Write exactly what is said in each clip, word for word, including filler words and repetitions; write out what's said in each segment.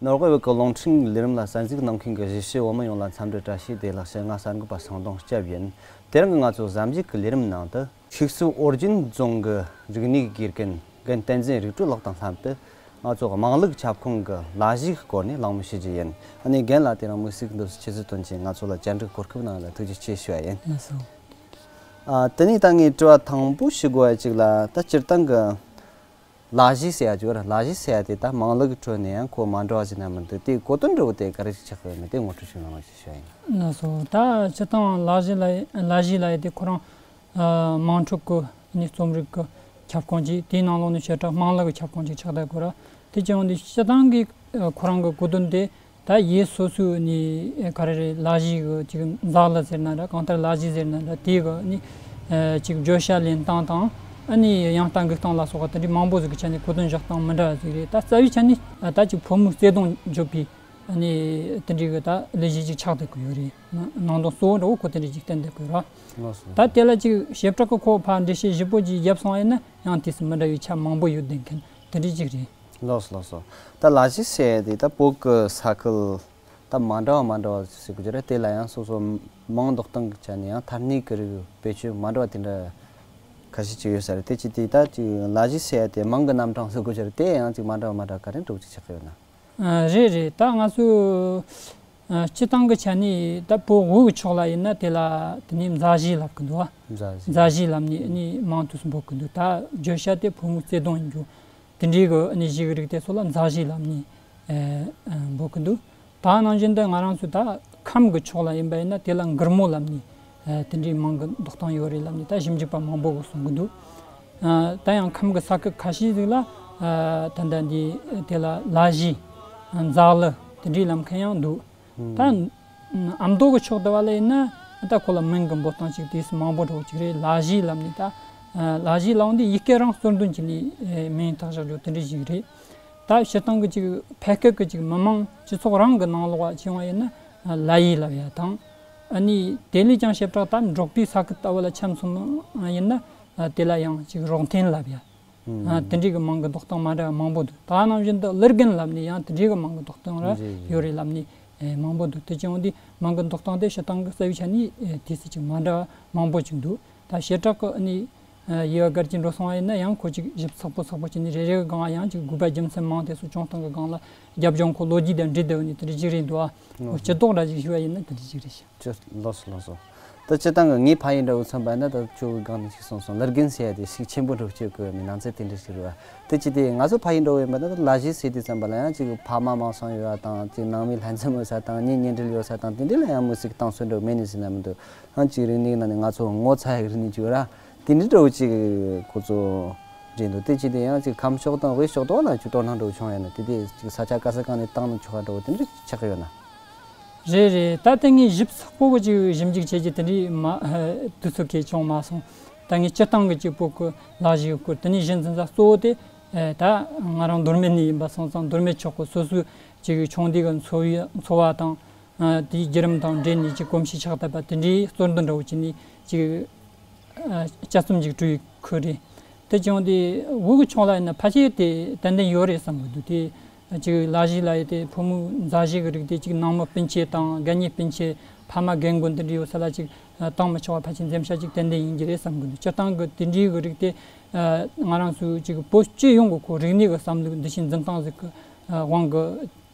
ནོར་ཝེ་བོད་ཀྱི་རླུང་འཕྲིན་ལས་རིམ་ལ་གསན་གཟིགས་གནང་མཁན་གྱི་གཞིས་བྱེས་བོད་མི་ཡོངས་ལ་འཚམས་འདྲི་བཀྲ་ཤིས་བདེ་ལེགས་ཞུ། ང་གསར་འགོད་པ་སང་གདོང་སྐྱབས་ཡིན། དེ་རིང་གི་ང་ཚོ་གཟའ་མཇུག་གི་ལས་རིམ་ནང་དུ། ཤིག་སུ་ཨོ་རྒྱན་རྫོང་གི་རིག་གནས་དགེ་རྒན་རྒན་བསྟན་འཛིན་རིག་གྲོལ་ལགས་དང་ལྷན་དུ། ང་ཚོ་དམངས་ལུགས་ཁྱབ་ཁོངས་ཀྱི་ལ་གཞས་སྐོར་ནས་གླེང་མོལ་བྱེད་རྒྱུ་ཡིན། ཨ་ནི་རྒན་ལགས་དེ་རིང་དམིགས་བསལ་གྱི་འདུག་སེ་ཆུ་ཚོད་བཏོན་བྱས་ང་ཚོ་ལ་བཅར་འདྲི་གོ་སྐབས་གནང་ལ་ཐུགས་རྗེ་ཆེ་ཞུ་བ་ཡིན། ལགས་སོ། ཨ། དེ་ནས་ད་ངས་དྲི་བ་དང་པོ་ཞུ་དགོས་པ་ཅིག་ལ། ད་སྤྱིར་བཏང་གི་ལ་གཞས་ཟེར་ཡ་ཅིག་ཡོད་རེད། ལ་གཞས་ཟེར་ཡ་དེ་ད་དམངས་ལུགས་ཁྲོད་ནས་ཡང་ཁོ་མ་འདྲ་བ་ཞིག་ན་མི་འདུག་དེའི་གོ་དོན་འདྲ་བོ་དེ་ག་རེ་ཞིག་ཆགས་ཀྱི་ཡོད་མེད་དེ་ངོ་སྤྲོད་ཞིག་གནང་རོགས་ཞེས་ཞུ་བ་ཡིན། ལགས་སོ། ད་སྤྱིར་བཏང་ལ་གཞས་ལ་ལ་གཞས་ལ་ཡི་དེ་ཁོ་རང་། ཨ། དམངས་ཁྲོད་ཀྱི་ནི་རྩོམ་རིག་གི་ཁྱབ་ཁོངས་ཅིག་དེའི་ནང་ལོགས་ནས་བྱེ་བྲག་དམངས་ལུགས་ཀྱི་ཁྱབ་ཁོངས་ཅིག་ཆགས་བསྡད་དགོས་ར། དེ་བྱུང་སྟེ་སྤྱིར་བཏང་གི་ཁོ་རང་གི་གོ་དོན་དེ་ད་ཡུལ་སོ་སོའི་ནི་ག་རེ་རེད། ལ་གཞས་ཀྱི་ཅིག་འཛག་ལ་ཟེར་ན་འདྲ། གང་ལྟར་ལ་གཞས་ཟེར་ན་འདྲ། དེ་གི་ནི་ཅིག་བརྗོད་བྱ་ལེན་སྟངས་དང་། ཨ་ནི་དབྱངས་རྟ་འགུག་སྟངས་ལ་སོགས་པ་དེ་འདྲའི་མང་པོ་ཟིག་གི་ཆ་ནས་གོ་དོན་བཞག་སྟངས་མི་འདྲ་བ་ཟིག་རེད། ད་རྩ་བའི་ཆ་ནས་ད་ཅིག་ཕོ་མོའི་བརྩེ་དུང་བརྗོད་པའི་ཨ་ནི་དེ་འདྲའི་གི་ད་ལས་གཞི་ཅིག་ཆགས་བསྡད་ཀྱི་ཡོད་རེད། ནང་དོན་གཙོ་བོ་འདྲ་བོ་ཁོ་དེ་འདྲའི་ཅིག་བསྟན་བསྡད་ཀྱི་ཡོད་ར། ལགས་སོ། ད་དེ་ལ་ཅིག་བྱེ་བྲག་གི་ཁོ་ཕར་འགྲེལ་བཤད་ཞིབ་པོ་ཅིག་བརྒྱབ་སོང་བ་ཡིན་ན་ཡང་དུས་སུ་མི་འདྲ་བའི་ཆ་མང་པོ་ཡོད་བསྡད་མཁན་དེ་འདྲའི་ཅིག་རེད། ལགས་སོ། ལགས་སོ། ད་ལ་གཞས་ཟེར་ཡ་དེ་ད་བོད་ཀྱི་ས་ཁུལ་ད་མ་འདྲ་བ་མ་འདྲ་བ་ཟེར་དགོས་ཀྱི་རེད། དེ་ལ་ཡང་སོ་སོ་དམངས་འདོད་སྟངས་ཀྱི་ཆ་ནས་ཡང་ཐ་སྙད་ཀྱི་རིགས་བེད་སྤྱོད་མ་འདྲ་བ་དེ་འདྲ་ཁ་ཤས་ཅིག་ཡོད་ས་རེད། དེ་ཅི་སྟེ་ད་ཅིག་ལ་གཞས་ཟེར་ཡ་དེ་དམངས་ཀྱི་རྣམ་གྲངས་ཟེར་དགོས་ཀྱི་རེད། དེ་ཡང་ཅིག་མ་འདྲ་བ་མ་འདྲ་ག་རེ་འདྲ་བོ་ཅིག་ཆགས་ཀྱི་ཡོད་ན། ཨ། རེད་རེད། ད་ང་ཚོ་ཨ་སྤྱིར་བཏང་གི་ཆ་ནས་ད་བོད་དབུས་ཀྱི་ཕྱོགས་ལ་ཡིན་ན་དེ་ལ་དེ་ནས་མཛའ་གཞས་ལབ་ཀྱི་འདུག་ཨ། མཛའ་གཞས། མཛའ་གཞས་ལབ་ནས་ནི་མང་དུ་སུ་འབོད་ཀྱི་འདུག་ད་བརྗོད་བྱ་དེ་ཕོ་མོའི་བརྩེ་དུང་ཡིན་རྒྱུ། དེ་འདྲའི་གི་ནི་གཞས་ཀྱི་རིགས་དེ་ཚོ་ལ་མཛའ་གཞས་ལབ་ནས་ཨ་འབོད་ཀྱི་འདུག་ད་ནང་བཞིན་དུ་ང་རང་ཚོ་ད་ཁམས་ཀྱི་ཕྱོགས་ལ་ཡིན་པ་ཡིན་ན་དེ་ལ་མགུར་མོ་ལབ་ནས་ཨ་དེ་འདྲའི་མང་གི་འདོགས་སྟངས་ཡོད་རེད་ལབ་ནས་ད་ཞིབ་འཇུག་པ་མང་པོ་གིས་གསུང་གི་འདུག་ཨ། ད་ཡང་ཁམས་ཀྱི་ས་ཁུལ་ཁ་ཤས་ཟིག་ལ་ཨ་ད་ལྟ་འདི་དེ་ལ་ལ་གཞས། མཛའ་གླུ་དེ་འདྲའི་ལབ་མཁན་ཡང་འདུག་ད་ཨ་མདོ་གི་ཕྱོགས་དེ་བ་ལ་ཡིན་ན་ད་ཁོ་ལ་མིང་གི་འབོད་སྟངས་ཅིག་དུས་སུ་མང་པོ་འདྲ་བོ་ཅིག་རེད། ལ་གཞས་ལབ་ནས་ད་ཨ་ལ་གཞས་ལབ་འོང་དུས་ཡི་གེ་རང་གཙོར་འདོན་གྱི་ནི་མིང་བཏགས་བཞག་རྒྱུ་དེ་འདྲ་ཞིག་རེད། ད་སྤྱིར་བཏང་གི་ཅིག་ཕལ་སྐད་ཀྱི་ཅིག་མི་མང་སྤྱི་ཚོགས་རང་གི་ནང་ལོགས་ལ་བྱུང་བ་ཡིན་ན་ལ་ཡི་ལབ་ཡ་དང་། ཨ་ནི་དེ་ལས་ཀྱང་བྱེ་བྲག་ད་འབྲོག་པའི་ས་ཁུལ་ལྟ་བུ་ལ་ཆ་མཚོན་ན་ཡིན་ན་དེ་ལ་ཡང་ཅིག་རོགས་འཐེན་ལབ་ཡ། ཨ། དེ་འདྲའི་གི་མིང་གི་འདོགས་སྟངས་མ་འདྲ་བ་མང་པོ་འདུག་ད་ནང་བཞིན་དུ་གླུ་རྒན་ལབ་ནས་ཡང་དེ་འདྲའི་གི་མིང་གི་འདོགས་སྟངས་ར་ཡོད་རེད་ལབ་ནས་མང་པོ་འདུག་དེ་བྱུང་འོང་དུས་མིང་གི་འདོགས་སྟངས་དེ་སྤྱིར་བཏང་གི་རྩ་བའི་ཆ་ནས་དུས་སུ་ཅིག་མ་འདྲ་བ་མང་པོ་ཅིག་འདུག་ད་བྱེ་བྲག་གི་ཨ་ནི་ཡུལ་བ་སྒེར་གྱི་འགྲོ་སོང་བ་ཡིན་ན་ཡང་ཁོ་ཅིག་ཞིབ་ཚགས་པོ་ཚགས་པོ་བྱས་ནས་རེ་རེ་གི་སྒང་ལ་ཡང་ཅིག་དགོས་པ་རྒྱུ་མཚན་མང་དེ་ཚོ་བྱུང་སྟངས་གི་སྒང་ལ་རྒྱབ་ལྗོངས་ཁོ་ལོ་རྒྱུས་དང་འབྲེལ་བསྡད་ཡོད་ནི་དེ་འདྲ་ཅིག་རེད་འདུག་ཨ། ལོ་སྤྱི་ལྡོག་འདྲ་ཅིག་ཞུ་བ་ཡིན་ན་དེ་འདྲ་ཅིག་རེད་ཤག་ཅི། ལགས་སོ། ལགས་སོ། ད་སྤྱིར་བཏང་གི་ངའི་ཕ་ཡུལ་འདྲ་བོ་མཚོན་པ་ན་ད་ཁྱོད་ཀྱི་སྒང་ནས་ཞིག་གསུངས་སོང་། གླུ་རྒན་ཟེར་ཡ་དེ་ཤུགས་ཆེན་པོ་འདྲ་བོ་སྤྱོད་དགོས་ནི་ནང་ཚན་དེ་འདྲ་ཞིག་རེད་བ། དེ་ཅི་སྟེ་ང་ཚོ་ཕ་ཡུལ་འདྲ་བོ་ཡིན་པ་ན་ད་ལ་གཞས་ཟེར་དུས་ཙམ་པ་ལ་ཡང་ཅིག་ཕ་མ་མ་གསུམ་ཡོད་པ་དང་ཅིག་ནང་མི་ལྷན་འཛོམས་ཡོད་ས་དང་གཉེན་ཉེ་འབྲེལ་ཡོད་ས་དང་དེ་འདྲ་ལ་ཡང་མི་སྲིད་གཏོང་སྲོལ་འདྲ་བོ་མེད་ནི་ཟེར་ན་མི་འདུག་ཡང་ཅིག་རིག་གནས་ནང་ནས་ང་ཚོ་ངོ་ཚ་ཡག་རིག་གནས་ཅིག་ཡོད་ར། དེ་འདྲ་འདྲ་བོ་ཅིག་ཁོ་ཚོ་རེད་འདུག་དེ་ཅི་སྟེ་ཡང་ཅིག་ཁམས་ཕྱོགས་དང་དབུས་ཕྱོགས་དོ་ལ་ཅིག་དོ་སྣང་འདྲ་བོ་བྱུང་ཡོད་ན་དེ་དེ་ཅིག་ས་ཆ་ག་ས་གང་ནས་བཏང་ན་ཆོག་པ་འདྲ་བོ་དེ་འདྲ་ཆགས་ཀྱི་ཡོད་ན། རེད་རེད། ད་ལྟ་ངས་ཞིབ་ཚགས་པོ་གི་ཅིག་ཞིབ་འཇུག་བྱེད་རྒྱུ་དེ་འདྲའི་མ་དུས་ཚོད་གས་བྱུང་མ་སོང་། ད་ངས་སྤྱིར་བཏང་གི་ཅིག་བོད་ཀྱི་ལ་གཞས་སྐོར་དེ་ནས་གཞི་འཛིན་ས་གཙོ་བོ་དེ་ད་ང་རང་མདོ་སྨད་ནས་ཡིན་པ་སོང་ཙང་མདོ་སྨད་ཕྱོགས་ཀྱི་སོ་སོའི་ཅིག་ཆུང་དུས་ཀྱི་འཚོ་བའི་འཚོ་བ་དང་དེའི་བརྒྱུད་རིམ་དང་འབྲེལ་ནས་ཅིག་གོམས་གཤིས་ཆགས་བསྡད་པ་དེ་འདྲའི་གཙོར་འདོན་འདྲ་བོ་བྱས་ནས་ཅིག་དཔྱད་རྩོམ་ཅིག་བྲིས་ཡོད་ཁུལ་རེད། དེ་བྱུང་སྟེ་བོད་ཀྱི་ཕྱོགས་ལ་ཡིན་ན་ཕལ་ཆེར་དེ་ཏན་ཏན་ཡོད་རེད་བསམ་གྱི་འདུག་དེ་ཅིག་ལ་གཞས་ལ་ཡི་དེ་ཕོ་མོའི་མཛའ་གཞས་ཀྱི་རིགས་དེ་ཅིག་ནང་མི་སྤུན་མཆེད་དང་དགའ་ཉེ་སྤུན་མཆེད་ཕ་མ་རྒན་རྒོན་དེ་འདྲ་ཡོད་ས་ལ་ཅིག་བཏང་མི་ཆོག་པ་ཕལ་ཆེར་འཛེམ་བྱ་ཅིག་ཏན་ཏན་ཡིན་གྱི་རེད་བསམ་གྱི་འདུག་སྤྱིར་བཏང་གི་དེ་འདྲའི་གི་རིགས་དེ་ང་རང་ཚོའི་ཅིག་བོད་སྤྱི་ཡོངས་ཀྱི་ཁོ་རིག་གནས་ཀྱི་བསམ་བློ་འདི་བཞིན་འཛིན་སྟངས་ཟིག་གི་དབང་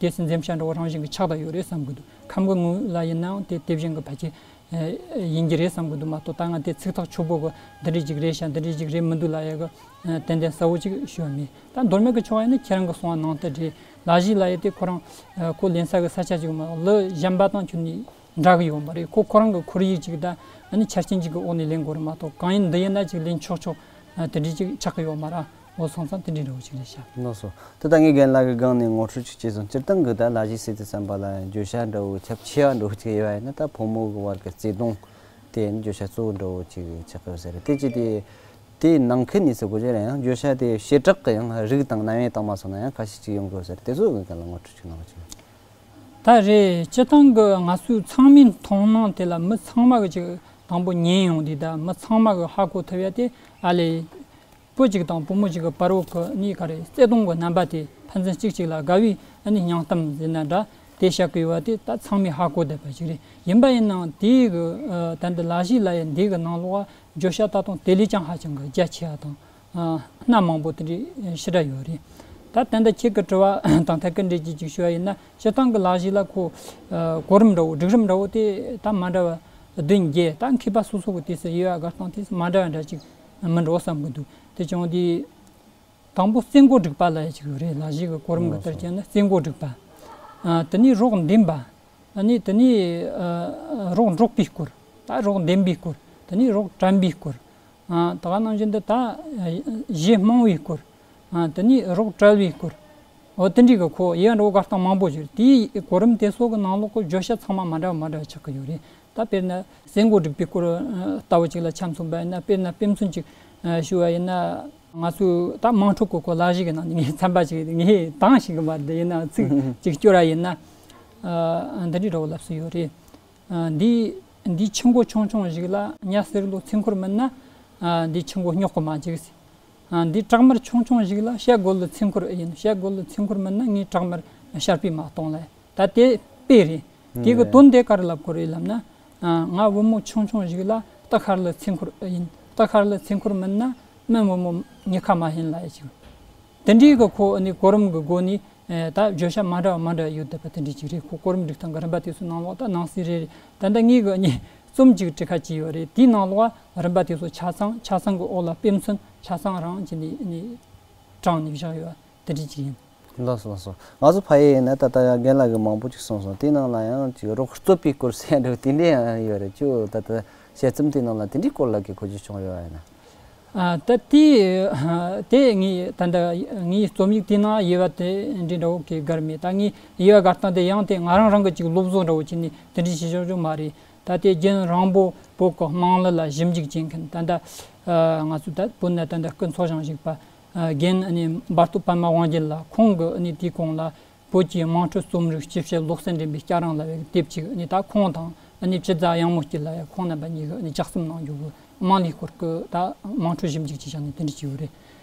གིས་དེ་སྲིད་འཛེམ་བྱ་འདྲ་བོ་རང་བཞིན་གྱིས་ཆགས་བསྡད་ཡོད་རེད་བསམ་གྱི་འདུག་ཁམས་ཀྱི་ངོས་ལ་ཡིན་ནའང་དེ་དེ་བཞིན་གྱི་ཕལ་ཆེར་ཡིན་གྱི་རེད་བསམ་གྱི་འདུག་མ་གཏོགས་ད་ང་དེ་ཚིག་ཐག་ཆོད་པོ་གི་འདི་འདྲས་ཅིག་རེད་ཤག་འདི་འདྲས་ཅིག་རེད་མི་འདུག་ལབ་ཡ་གི་ཏན་ཏན་གསལ་བོ་ཅིག་ཞུ་བ་མེད། ད་མདོ་སྨད་ཀྱི་ཕྱོགས་ཡིན་ན་ཁྱེད་རང་གི་གསུང་བ་ནང་ལྟར་རེད། ལ་གཞས་ལབ་ཡ་དེ་ཁོ་རང་ཁོ་ལེན་ས་གི་ས་ཆ་ཅིག་མ་གཏོགས་གཞན་པ་དང་ཁྱོན་ནས་འདྲ་གི་ཡོད་མ་རེད། ཁོ་ཁོ་རང་གི་ཁོར་ཡུག་ཅིག་དང་ཨ་ནི་ཆ་རྐྱེན་ཅིག་གི་འོག་ནས་ལེན་དགོས་རེད་མ་གཏོགས་གང་ཡིན་འདི་ཡིན་ན་ཅིག་ལེན་ཆོག་ཆོག་དེ་འདྲས་ཅིག་ཆགས་གི་ཡོད་མ་རེད། འོ་སོང་ཙང་དེ་འདྲའི་འདྲ་བོ་ཅིག་རེད་ཤག་ལགས་སོ། དེ་ད་ངས་རྒན་ལགས་ཀྱི་སྒང་ནས་ངོ་སྤྲོད་ཅིག་བྱས་སོང་། སྤྱིར་བཏང་གི་ད་ལ་གཞས་ཟེར་དུས་ཙམ་པ་ལ་བརྗོད་བྱ་འདྲ་བོ་ཁྱབ་ཆེ་བ་འདྲ་བོ་ཅིག་ཡོད་པ་ཡིན་ན་ད་ཕོ་མོ་གི་བར་གྱི་བརྩེ་དུང་དེ་ཡིན་བརྗོད་བྱ་གཙོ་བོ་འདྲ་བོ་ཅིག་ཆགས་ཀྱི་ཡོད་ས་རེད། དེ་ཅི་སྟེ་དེའི་ནང་ཁུལ་ནས་ཟེར་དགོས་ཀྱི་རེད། ཡང་བརྗོད་བྱ་དེ་བྱེ་བྲག་གི་ཡང་རིགས་དང་རྣམ་དབྱེ་བཏང་མ་སོང་ན་ཡང་ཁ་ཤས་ཅིག་ཡོང་གི་ཡོད་ས་རེད། དེ་ཚོ་གི་སྒང་ལ་ངོ་སྤྲོད་ཅིག་གནང་རོགས་གྱིས། ད་རེད། སྤྱིར་བཏང་གི་ང་ཚོའི་ཚང་མའི་མཐོང་སྣང་དེ་ལ་མི་ཚང་མ་གི་ཅིག་དང་པོ་ཉན་ཡོང་དུས་ད་མི་ཚང་མ་གི་ཧ་གོ་ཐུབ་ཡ་དེ་ཨ་ལས། བུ་གཅིག་དང་བུ་མོ་གཅིག་གི་བར་འོག་གི་གཉིས་ཀ་རེ་བརྩེ་དུང་གི་རྣམ་པ་དེ་ཕན་ཚུན་གཅིག་གཅིག་ལ་དགའ་བའི་ཨ་ནི་སྙིང་གཏམ་ཟེར་ན་འདྲ་དེ་བཤད་གི་ཡོད་པ་དེ་ད་ཚང་མས་ཧ་གོ་བསྡད་པ་ཞིག་རེད། ཡིན་པ་ཡིན་ནའང་དེའི་གི་ད་འདི་ལ་གཞས་ལབ་ཡ་འདི་གི་ནང་ལོགས་བརྗོད་བྱ་ད་དུང་དེ་ལས་ཀྱང་ཧ་ཅང་གི་རྒྱ་ཆེ་བ་དང་སྣ་མང་པོ་དེ་འདྲའི་ཞེ་དྲག་ཡོད་རེད། ད་ད་ལྟ་ཁྱེད་ཀྱི་དྲི་བ་དང་ཐད་ཀར་འབྲེལ་གྱི་ཅིག་ཞུ་བ་ཡིན་ན། སྤྱིར་བཏང་གི་ལ་གཞས་ལ་ཁོ་གོ་རིམ་འདྲ་བོ་སྒྲིག་རིམ་འདྲ་བོ་དེ་ད་མ་འདྲ་བ་བདུན་བརྒྱད་ད་མཁས་པ་སོ་སོ་གི་དུས་སུ་དབྱེ་བ་དགར་སྟངས་དེ་མ་འདྲ་བ་འདྲ་ཅིག་མི་འགྲོ་བསམ་གི་འདུག་དེ་བྱུང་དུས། དང་པོ་རྩེད་མགོ་སྒྲིག་པ་ལབ་ཡ་ཅིག་ཡོད་རེད། ལ་གཞས་ཀྱི་གོ་རིམ་གྱི་ལྟར་བྱས་ན་རྩེད་མགོ་སྒྲིག་པ། ཨ། དེ་ནས་རོགས་འདེམས་པ། ཨ་ནི་དེ་ནས་ཨ་རོགས་འགྲོགས་པའི་སྐོར། ད་རོགས་འདེམས་པའི་སྐོར། དེ་ནས་རོགས་དྲན་པའི་སྐོར། ཨ། ད་ག་ནང་བཞིན་དུ་ད་གཞས་སྨྲ་བའི་སྐོར། ཨ། དེ་ནས་རོགས་བཀྲལ་བའི་སྐོར། འོ་དེ་འདྲའི་གི་ཁོ་དབྱེ་བ་འདྲ་བོ་དགར་སྟངས་མང་པོ་ཡོད་རེད། དེའི་གོ་རིམ་དེ་ཚོ་གི་ནང་ལོགས་ཀྱི་བརྗོད་བྱ་ཚང་མ་མ་འདྲ་བ་མ་འདྲ་བ་ཆགས་ཀྱི་ཡོད་རེད། ད་དཔེར་ན་རྩེད་མགོ་སྒྲིག་པའི་སྐོར་ལྟ་བུ་ཅིག་ལ་ཆ་མཚོན་པ་ཡིན་ན། དཔེར་ན་དཔེ་མཚོན་ཅིག་ཞུ་བ་ཡིན་ན། ང་ཚོས་ད་དམངས་ཁྲོད་ཀྱི་སྐོར་ལ་གཞས་ཀྱི་ནང་ནས་ངས་ཚན་པ་ཅིག་ངས་བཏང་ཤེས་ཀྱི་མ་རེད། ཡིན་ནའང་ཚིག་ཅིག་སྐྱོར་བ་ཡིན་ན། ཨ། འདི་འདྲའི་འདྲ་བོ་ལབ་སྲོལ་ཡོད་རེད། ཨ། འདི་འདི་ཆུ་མགོ་ཆུང་ཆུང་ཞིག་ལ་ཉ་ཟེར་ལོ་ཚིག་འཁོར་མིན་ན། ཨ། འདི་ཆུ་མགོ་སྙོག་གི་མ་འཇུག་ཟེར། ཨ། འདི་བྲག་དམར་ཆུང་ཆུང་ཞིག་ལ་བྱ་རྒོད་ལོ་ཚིག་འཁོར་ཨེ་ཡིན། བྱ་རྒོད་ལོ་ཚིག་འཁོར་མིན་ན་ངས་བྲག་དམར་ཤར་པས་མ་གཏོང་ལ། ད་དེ་དཔེ་རེད། དེ་གི་དོན་དེ་ག་རེ་ལབ་དགོས་རེད་ལབ་ན། ཨ། ང་བུ་མོ་ཆུང་ཆུང་ཞིག་ལ་སྟག་ཤར་ལོ་ཚིག་འཁོར་ཨེ་ཡིན། སྟག་ཤར་ལོ་ཚིག་འཁོར་མིན་ན་སྨན་བུ་མོ་ཉི་ཁ་མ་ཡིན་ལབ་ཡ་ཅིག་དེ་འདྲའི་གི་ཁོ་ནི་གོ་རིམ་གི་སྒོ་ནས། ཨེ། ད་བརྗོད་བྱ་མ་འདྲ་བ་མ་འདྲ་བ་ཡོད་བསྡད་པ་དེ་འདྲ་ཅིག་རེད། ཁོ་གོ་རིམ་སྒྲིག་སྟངས་ཀྱི་རིམ་པ་དེ་ཚོའི་ནང་ལོགས་ད་ནང་གསེས་རེ་རེ། ད་ལྟ་ངའི་གི་ཨ་ནི་རྩོམ་ཅིག་བྲིས་ཁ་ཅིག་ཡོད་རེད། དེའི་ནང་ལོགས་རིམ་པ་དེ་ཚོ་ཆ་ཚང་ཆ་ཚང་གི་འོག་ལ་དཔེ་མཚོན་ཆ་ཚང་རང་བྱས་ནས་ཨ་ནི་དྲངས་ནས་བཞག་ཡོད་པ་དེ་འདྲ་ཅིག་ཡིན། ལགས་སོ་ལགས་སོ། ང་ཚོ་ཕ་ཡུལ་ཡིན་ན་ད་ལྟ་རྒན་ལགས་ཀྱིས་མང་པོ་ཅིག་གསུངས་སོང་། དེའི་ནང་ལ་ཡང་ཅིག་རོགས་རྩོད་པའི་སྐོར་ཟེར་ཡ་འདྲ་བོ་དེ་འདྲ་ཡང་ཡོད་རེད། ཁྱོད་ད་ལྟ་དཔྱད་རྩོམ་དེའི་ནང་ལ་དེ་འདྲའི་སྐོར་ལ་གི་གོ་རྒྱུ་བྱུང་ཡོད་པ་ཡིན་ན། ཨ། ད་དེ་དེ་ངའི་ད་ལྟ་ངའི་རྩོམ་ཡིག་དེའི་ནང་དབྱེ་བ་དེ་འདྲའི་འདྲ་བོ་གི་བགར་མེད། ད་ངའི་དབྱེ་བ་བགར་སྟངས་དེ་ཡང་དེ་ང་རང་རང་གི་ཅིག་སློབ་གསོ་འདྲ་བོ་བྱས་ནས་དེ་འདྲ་བྱས་བཞག་རྒྱུ་མ་རེད། ད་དེ་རྒན་རིན་པོ་བོད་ཀྱི་དམངས་གླུ་ལ་ཞིབ་འཇུག་བྱེད་མཁན་ད་ལྟ་ང་ཚོ་ད་བོད་ནས་ད་ལྟ་སྐུ་འཚོ་ཞིང་བཞུགས་པ་རྒན་ཨ་ནི་འབར་སྟོབས་པདྨ་དབང་རྒྱལ་ལགས། ཁོང་གི་ཨ་ནི་དེའི་གོང་ལ་བོད་ཀྱི་དམངས་ཁྲོད་རྩོམ་རིག་སྤྱི་བཤད་ཀློག་གསལ་འདྲེན་པའི་སྐྱ་རེངས་ལབ་པའི་དེབ་ཅིག་ཨ་ནི་ད་ཁོང་དང་ཨ་ནི་སྤྱི་བདག་གཡང་མོ་སྐྱིད་ལགས་ཡ། ཁོང་རྣམ་པ་གཉིས་ཀྱིས་ཨ་ནི་ལྗགས་རྩོམ་གནང་རྒྱུ་གི་དམངས་གླུའི་སྐོར་གྱི་ད་དམངས་ཁྲོད་ཞིབ་འཇུག་ཅིག་བྱས་ནས་དེ་འདྲ་ཅིག་ཡོད་རེད།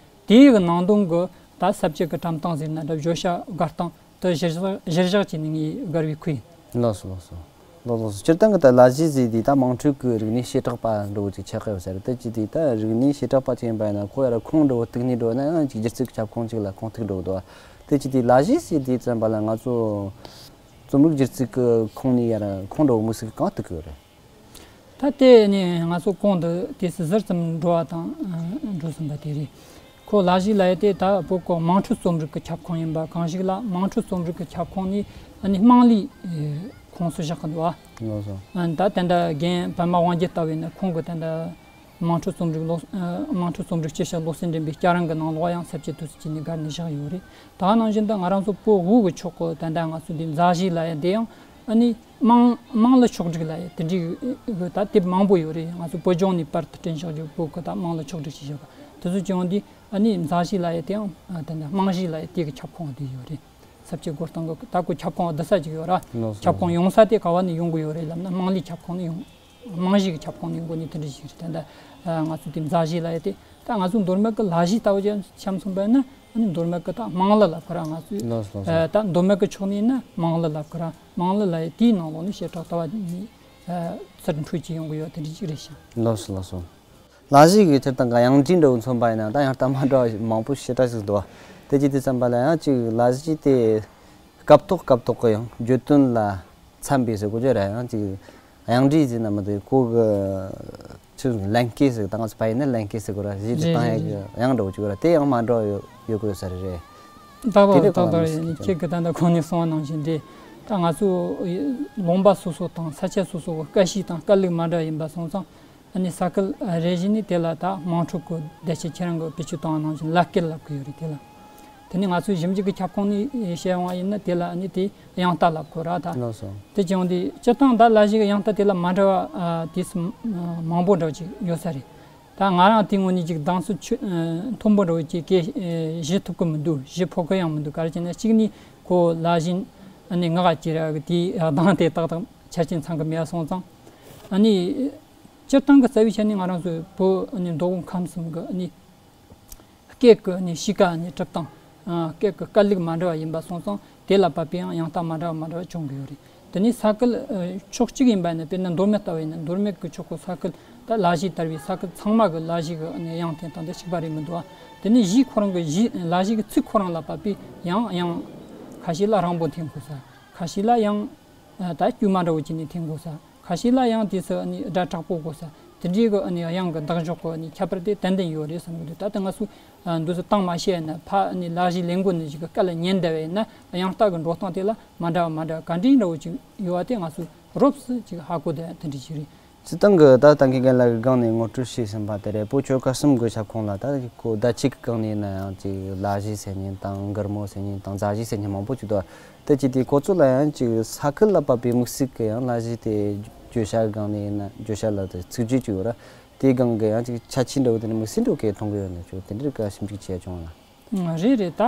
དེའི་གི་ནང་དོན་གྱི་ད་ས་བཅད་ཀྱི་གྲམ་སྟངས་ཟེར་ན་འདྲ། བརྗོད་བྱ་བགར་སྟངས་དེ་གཞིར་བཞག་གཞིར་བཞག་བྱས་ནས་ངས་བགར་བའི་ཁུལ་ཡིན། ལགས་སོ་ལགས་སོ། ལགས་ལགས་སོ། སྤྱིར་བཏང་གི་ད་ལ་གཞས་ཟེར་དུས་ད་དམངས་ཁྲོད་ཀྱི་རིག་གནས་བྱེ་བྲག་པ་འདྲ་བོ་ཅིག་ཆགས་ཀྱི་ཡོད་ས་རེད། དེ་ཅི་དུས་ད་རིག་གནས་བྱེ་བྲག་པ་ཅིག་ཡིན་པ་ཡིན་ན་ཁོ་ཡར་ཁུངས་འདྲ་བོ་གཏུག་ནས་འགྲོ་ན་ཡང་ཅིག་སྒྱུ་རྩལ་གྱི་ཁྱབ་ཁོངས་ཅིག་ལ་ཁུངས་གཏུག་འགྲོ་གི་འདུག་དེ་ཅི་དུས་ལ་གཞས་ཟེར་དུས་ཙམ་པ་ལ་ང་ཚོ་རྩོམ་རིག་སྒྱུ་རྩལ་གྱི་ཁོངས་ནས་ཡར་ཁུངས་འདྲ་བོ་དམིགས་བསལ་གང་གཏུག་གི་ཡོད་རེད། ད་ལྟའི་ནས་ང་ཚོ་གོང་དུ་དུས་སུ་ཟུར་ཙམ་འགྲོ་བ་དང་འགྲོ་ཟིན་པ་དེ་རེད། ཁོ་ལ་གཞས་ལབ་ཡ་དེ་ད་བོད་ཀྱི་དམངས་ཁྲོད་རྩོམ་རིག་གི་ཁྱབ་ཁོངས་ཡིན་པ་གང་ཞིག་ལ། དམངས་ཁྲོད་རྩོམ་རིག་གི་ཁྱབ་ཁོངས་ནས་ཨ་ནི་དམངས་གླུའི་ཁོངས་སུ་བཞག་གི་འདུག་ཨ། ལགས་སོ། ཨ་ནི་ད་ད་ལྟ་རྒན་པདྨ་དབང་རྒྱལ་ལྟ་བུ་ཡིན་ན་ཁོང་གི་ད་ལྟ་དམངས་ཁྲོད་རྩོམ་རིག་ཀློག་ཨ། དམངས་ཁྲོད་རྩོམ་རིག་སྤྱི་བཤད་ཀློག་གསལ་འདྲེན་པའི་སྐྱ་རེངས་ཀྱི་ནང་ལོགས་ཡང་ས་བཅད་དུས་སུ་བྱས་ནས་བགར་ནས་བཞག་ཡོད་རེད། ད་ག་ནང་བཞིན་དུ་ང་རང་ཚོ་བོད་དབུས་ཀྱི་ཕྱོགས་ཀྱི་ད་ལྟ་ང་ཚོ་འདི་མཛའ་གཞས་ལབ་ཡ་དེ་ཡང་ཨ་ནི་དམངས་དམངས་གླུ་ཕྱོགས་བསྒྲིགས་ལབ་ཡ་དེ་འདྲའི་གི་ད་དེབ་མང་པོ་ཡོད་རེད། ང་ཚོ་བོད་ལྗོངས་ནས་པར་དུ་བསྐྲུན་བཞག་རྒྱུ་བོད་ཀྱི་ད་དམངས་གླུ་ཕྱོགས་བསྒྲིགས་བྱས་བཞག་པ་དེ་ཚོ་བྱུང་དུས་ཨ་ནི་མཛའ་གཞས་ལབ་ཡ་དེ་ཡང་ད་ལྟ་དམངས་གཞས་ལབ་ཡ་དེ་གི་ཁྱབ་ཁོངས་དེ་ཡོད་རེད། ས་བཅད་འགོད་སྟངས་ཀྱི་ད་ཁོ་ཁྱབ་ཁོངས་བསྡུ་ས་ཅིག་ཡོད་ར། ལགས་སོ། ཁྱབ་ཁོངས་ཡོང་ས་དེ་ག་བ་ནས་ཡོང་གི་ཡོད་རེད་ལབ་ན་དམངས་གླུའི་ཁྱབ་ཁོངས་ནས་ཡོང་། རྨང་གཞི་གི་ཁྱབ་ཁོངས་ནས་འགོ་ནས་དེ་འདྲ་ཞིག་རེད། ད་ལྟ་ང་ཚོ་དེ་མཛའ་གཞས་ལབ་ཡ་དེ་ད་ང་ཚོ་མདོ་སྨད་ཀྱི་ལ་གཞས་ལྟ་བུ་ཅན་ཆ་མཚོན་པ་ཡིན་ན་ཨ་ནི་མདོ་སྨད་ཀྱི་ད་དམངས་གླུ་ལབ་ཁོ་ར། ང་ཚོས་ལགས་སོ་ལགས་སོ། ད་མདོ་སྨད་ཀྱི་ཕྱོགས་ནས་ཡིན་ན་དམངས་གླུ་ལབ་ཁོ་ར། དམངས་གླུ་ལབ་ཡ་དེའི་ནང་ལོགས་ནས་བྱེ་བྲག་ལྟ་བ་ཚུར་འཕྲོས་ཀྱིས་ཡོང་གི་ཡོད་དེ་འདྲ་ཞིག་རེད་ཤག་ལགས་སོ་ལགས་སོ། ལ་གཞས་ཀྱི་སྤྱིར་བཏང་གི་དབྱངས་འགྲོས་འདྲ་བོ་མཚོན་པ་ཡིན་ན་ད་ཡང་ལྟ་མ་འདྲ་བ་མང་པོ་ཞེ་དྲག་ཞིག་འདུག་བ། དེ་ཅི་དེ་ཙམ་པ་ལ་ཡང་ཅིག་ལ་གཞས་དེ་སྐབས་ཐོག་སྐབས་ཐོག་གི་ཡང་བརྗོད་དོན་ལ་འཚམ་པའི་ཟེར་དགོས་རྒྱུ་རེད། ཡང་ཅིག་དབྱངས་འགྲོས་ཟེར་ན་མི་འདུག་ཁོ་གི་ཅིག་ལན་སྐད་ཟེར། ད་ང་ཚོ་ཕ་ཡུལ་ནས་ལན་སྐད་ཟེར་དགོས་ར། གཞས་འདྲ་བཏང་ཡག་གི་དབྱངས་འདྲ་བོ་ཅིག་ཡོད་ར། དེ་ཡང་མ་འདྲ་བ་ཡོད་ཡོད་དགོས་ས་རེད། རེད། ད་བར་དེ་ད་རེད་གོ་བར་ནམ་ཡིན་ཞིག་ཁྱེད་ཀྱི་ད་ལྟ་གོང་ནས་གསུངས་པ་ནང་བཞིན་རེད། ད་ང་ཚོ་ལུང་པ་སོ་སོ་དང་ས་ཆ་སོ་སོ་གི་སྐད་གཤིས་དང་སྐད་ལུགས་མ་འདྲ་ཡིན་པ་སོང་ཙང་། ཨ་ནི་ས་ཁུལ་རེ་བཞིན་ནི་དེ་ལ་ད་དམངས་ཁྲོད་ཀྱི་བསྡད་ཆ་ཁྱེད་རང་གི་བེད་སྤྱོད་བཏང་བ་ནང་བཞིན་ལ་སྐད་ལབ་ཀྱི་ཡོད་རེད། དེ་ལ་དེ་ནི་ང་ཚོའི་ཞིབ་འཇུག་གི་ཁྱབ་ཁོངས་ནས་བཤད་ཡོང་བ་ཡིན་ན་དེ་ལ་ཨ་ནི་དེ་དབྱངས་རྟ་ལབ་དགོས་ར། ད་ལགས་སོ། དེ་བྱུང་དུས་སྤྱིར་བཏང་ད་ལ་གཞས་ཀྱི་དབྱངས་རྟ་དེ་ལ་མ་འདྲ་བ་ཨ་དུས་སུ་མང་པོ་འདྲ་བོ་ཅིག་ཡོད་ས་རེད། ད་ང་རང་དེ་ངོས་ནས་ཅིག་གདངས་ཚོད་ཆུ་ཨ་མཐོན་པོ་འདྲ་བོ་ཅིག་གི་ཨ་གཞས་ཐུབ་ཀྱི་མི་འདུག་གཞས་ཕོད་ཀྱི་ཡང་མི་འདུག་ག་རེ་བྱས་ན་གཅིག་ནི་ཁོ་ལ་གཞས་ཨ་ནི་ངག་གི་ར་གི་དེའི་གདངས་དེ་ཏག་ཏག་ཆ་རྐྱེན་ཚང་གི་མེད་སོང་ཙང་། ཨ་ནི་སྤྱིར་བཏང་གི་རྩ་བའི་ཆ་ནས་ང་རང་ཚོའི་བོད་ཨ་ནི་མདོ་དབུས་ཁམས་གསུམ་གི་ཨ་ནི་ སྐད་ཀྱི་ནི་གཤིས་ཀ་ནི་གྲུབ་སྟངས། ཨ། སྐད་ཀྱི་སྐད་ལུགས་མ་འདྲ་བ་ཡིན་པ་སོང་ཙང་དེ་ལ་བབས་པའི་ཡང་དབྱངས་རྟ་མ་འདྲ་བ་མ་འདྲ་བ་བྱུང་གི་ཡོད་རེད། དེ་ནས་ས་ཁུལ་ཨ་ཕྱོགས་གཅིག་ཡིན་པ་ནི་དཔེར་ན་མདོ་སྨད་ལྟ་བུ་ཡིན་ན་མདོ་སྨད་ཀྱི་ཕྱོགས་ཀྱི་ས་ཁུལ་ད་ལ་གཞས་དར་བའི་ས་ཁུལ་ཚང་མ་གི་ལ་གཞས་ཀྱི་ཨ་ནི་དབྱངས་འཐེན་སྟངས་དེ་གཅིག་པ་རེད་མི་འདུག་ཨ། དེ་ནས་གཞས་ཁོ་རང་གི་གཞས་ལ་གཞས་ཀྱི་ཚིག་ཁོ་རང་ལ་བབས་པའི་ཡང་དབྱངས་ཁ་ཤས་ལ་རིང་པོ་འཐེན་དགོས་ས། ཁ་ཤས་ལ་ཡང་ཨ་ད་དཀྱུས་མ་འདྲ་བོ་བྱས་ནས་འཐེན་དགོས་ས། ཁ་ཤས་ལ་ཡང་དུས་སུ་ཨ་ནི་སྒྲ་དྲག་པོ་དགོས་ས། དེ་འདྲའི་གི་ཨ་ནི་དབྱངས་ཀྱི་འདེགས་འཇོག་གི་ཨ་ནི་ཁྱད་པར་དེ་ཏན་ཏན་ཡོད་རེད་བསམ་གི་འདུག་ད་ལྟ་ང་ཚོས་ཨ་འདུག་སེ་བཏང་མ་ཤེས་ན་ཕ་ཨ་ནི་ལ་གཞས་ལེན་དགོས་ནི་ཞིག་གི་སྐད་ལ་ཉན་བསྡད་པ་ཡིན་ན་དབྱངས་རྟ་གི་འགྲོ་སྟངས་དེ་ལ་མ་འདྲ་བ་མ་འདྲ་བ་ག་འདྲའི་འདྲ་བོ་ཅིག་ཡོད་པ་དེ་ང་ཚོས་རོབ་ཙམ་ཅིག་ཧ་གོ་བསྡད་ཡ་དེ་འདྲ་ཞིག་རེད། སྤྱིར་བཏང་གི་ད་ད་གིན་རྒན་ལགས་ཀྱིས་སྒང་ནས་ངོ་སྤྲོད་བྱས་ཟིན་པ་དེ་རེད། བོད་ཆོལ་ཁ་གསུམ་གྱི་ཁྱབ་ཁོངས་ལ་ད་ཁོ་བརྡ་ཆད་ཀྱི་སྒང་ནས་ཡིན་ན་ཡང་ཅིག་ལ་གཞས་ཟེར་མཁན་དང་མགུར་མོ་ཟེར་མཁན་དང་མཛའ་གཞས་ཟེར་མཁན་མང་པོ་ཅིག་འདུག་དེ་བྱས་དུས་ཁོ་ཚོ་ལ་ཡང་ཅིག་ས་ཁུལ་ལ་བབས་པའི་དམིགས་བསལ་གྱི་ཡང་ལ་གཞས་དེ་བརྗོད་བྱ་སྒང་ནས་ཡིན་ན་བརྗོད་བྱ་ལ་དེ་ཚིག་བརྗོད་ཅིག་ཡོད་ར། དེའི་སྒང་གི་ཡང་ཅིག་ཁྱད་ཆོས་འདྲ་བོ་དེ་འདྲ་དམིགས་བསལ་འདྲ་བོ་གས་མཐོང་གི་ཡོད་ན་ཅིག་དེ་འདྲའི་སྐད་ཞིབ་འཇུག་བྱས་བྱུང་ལ། རེད་རེད། ད་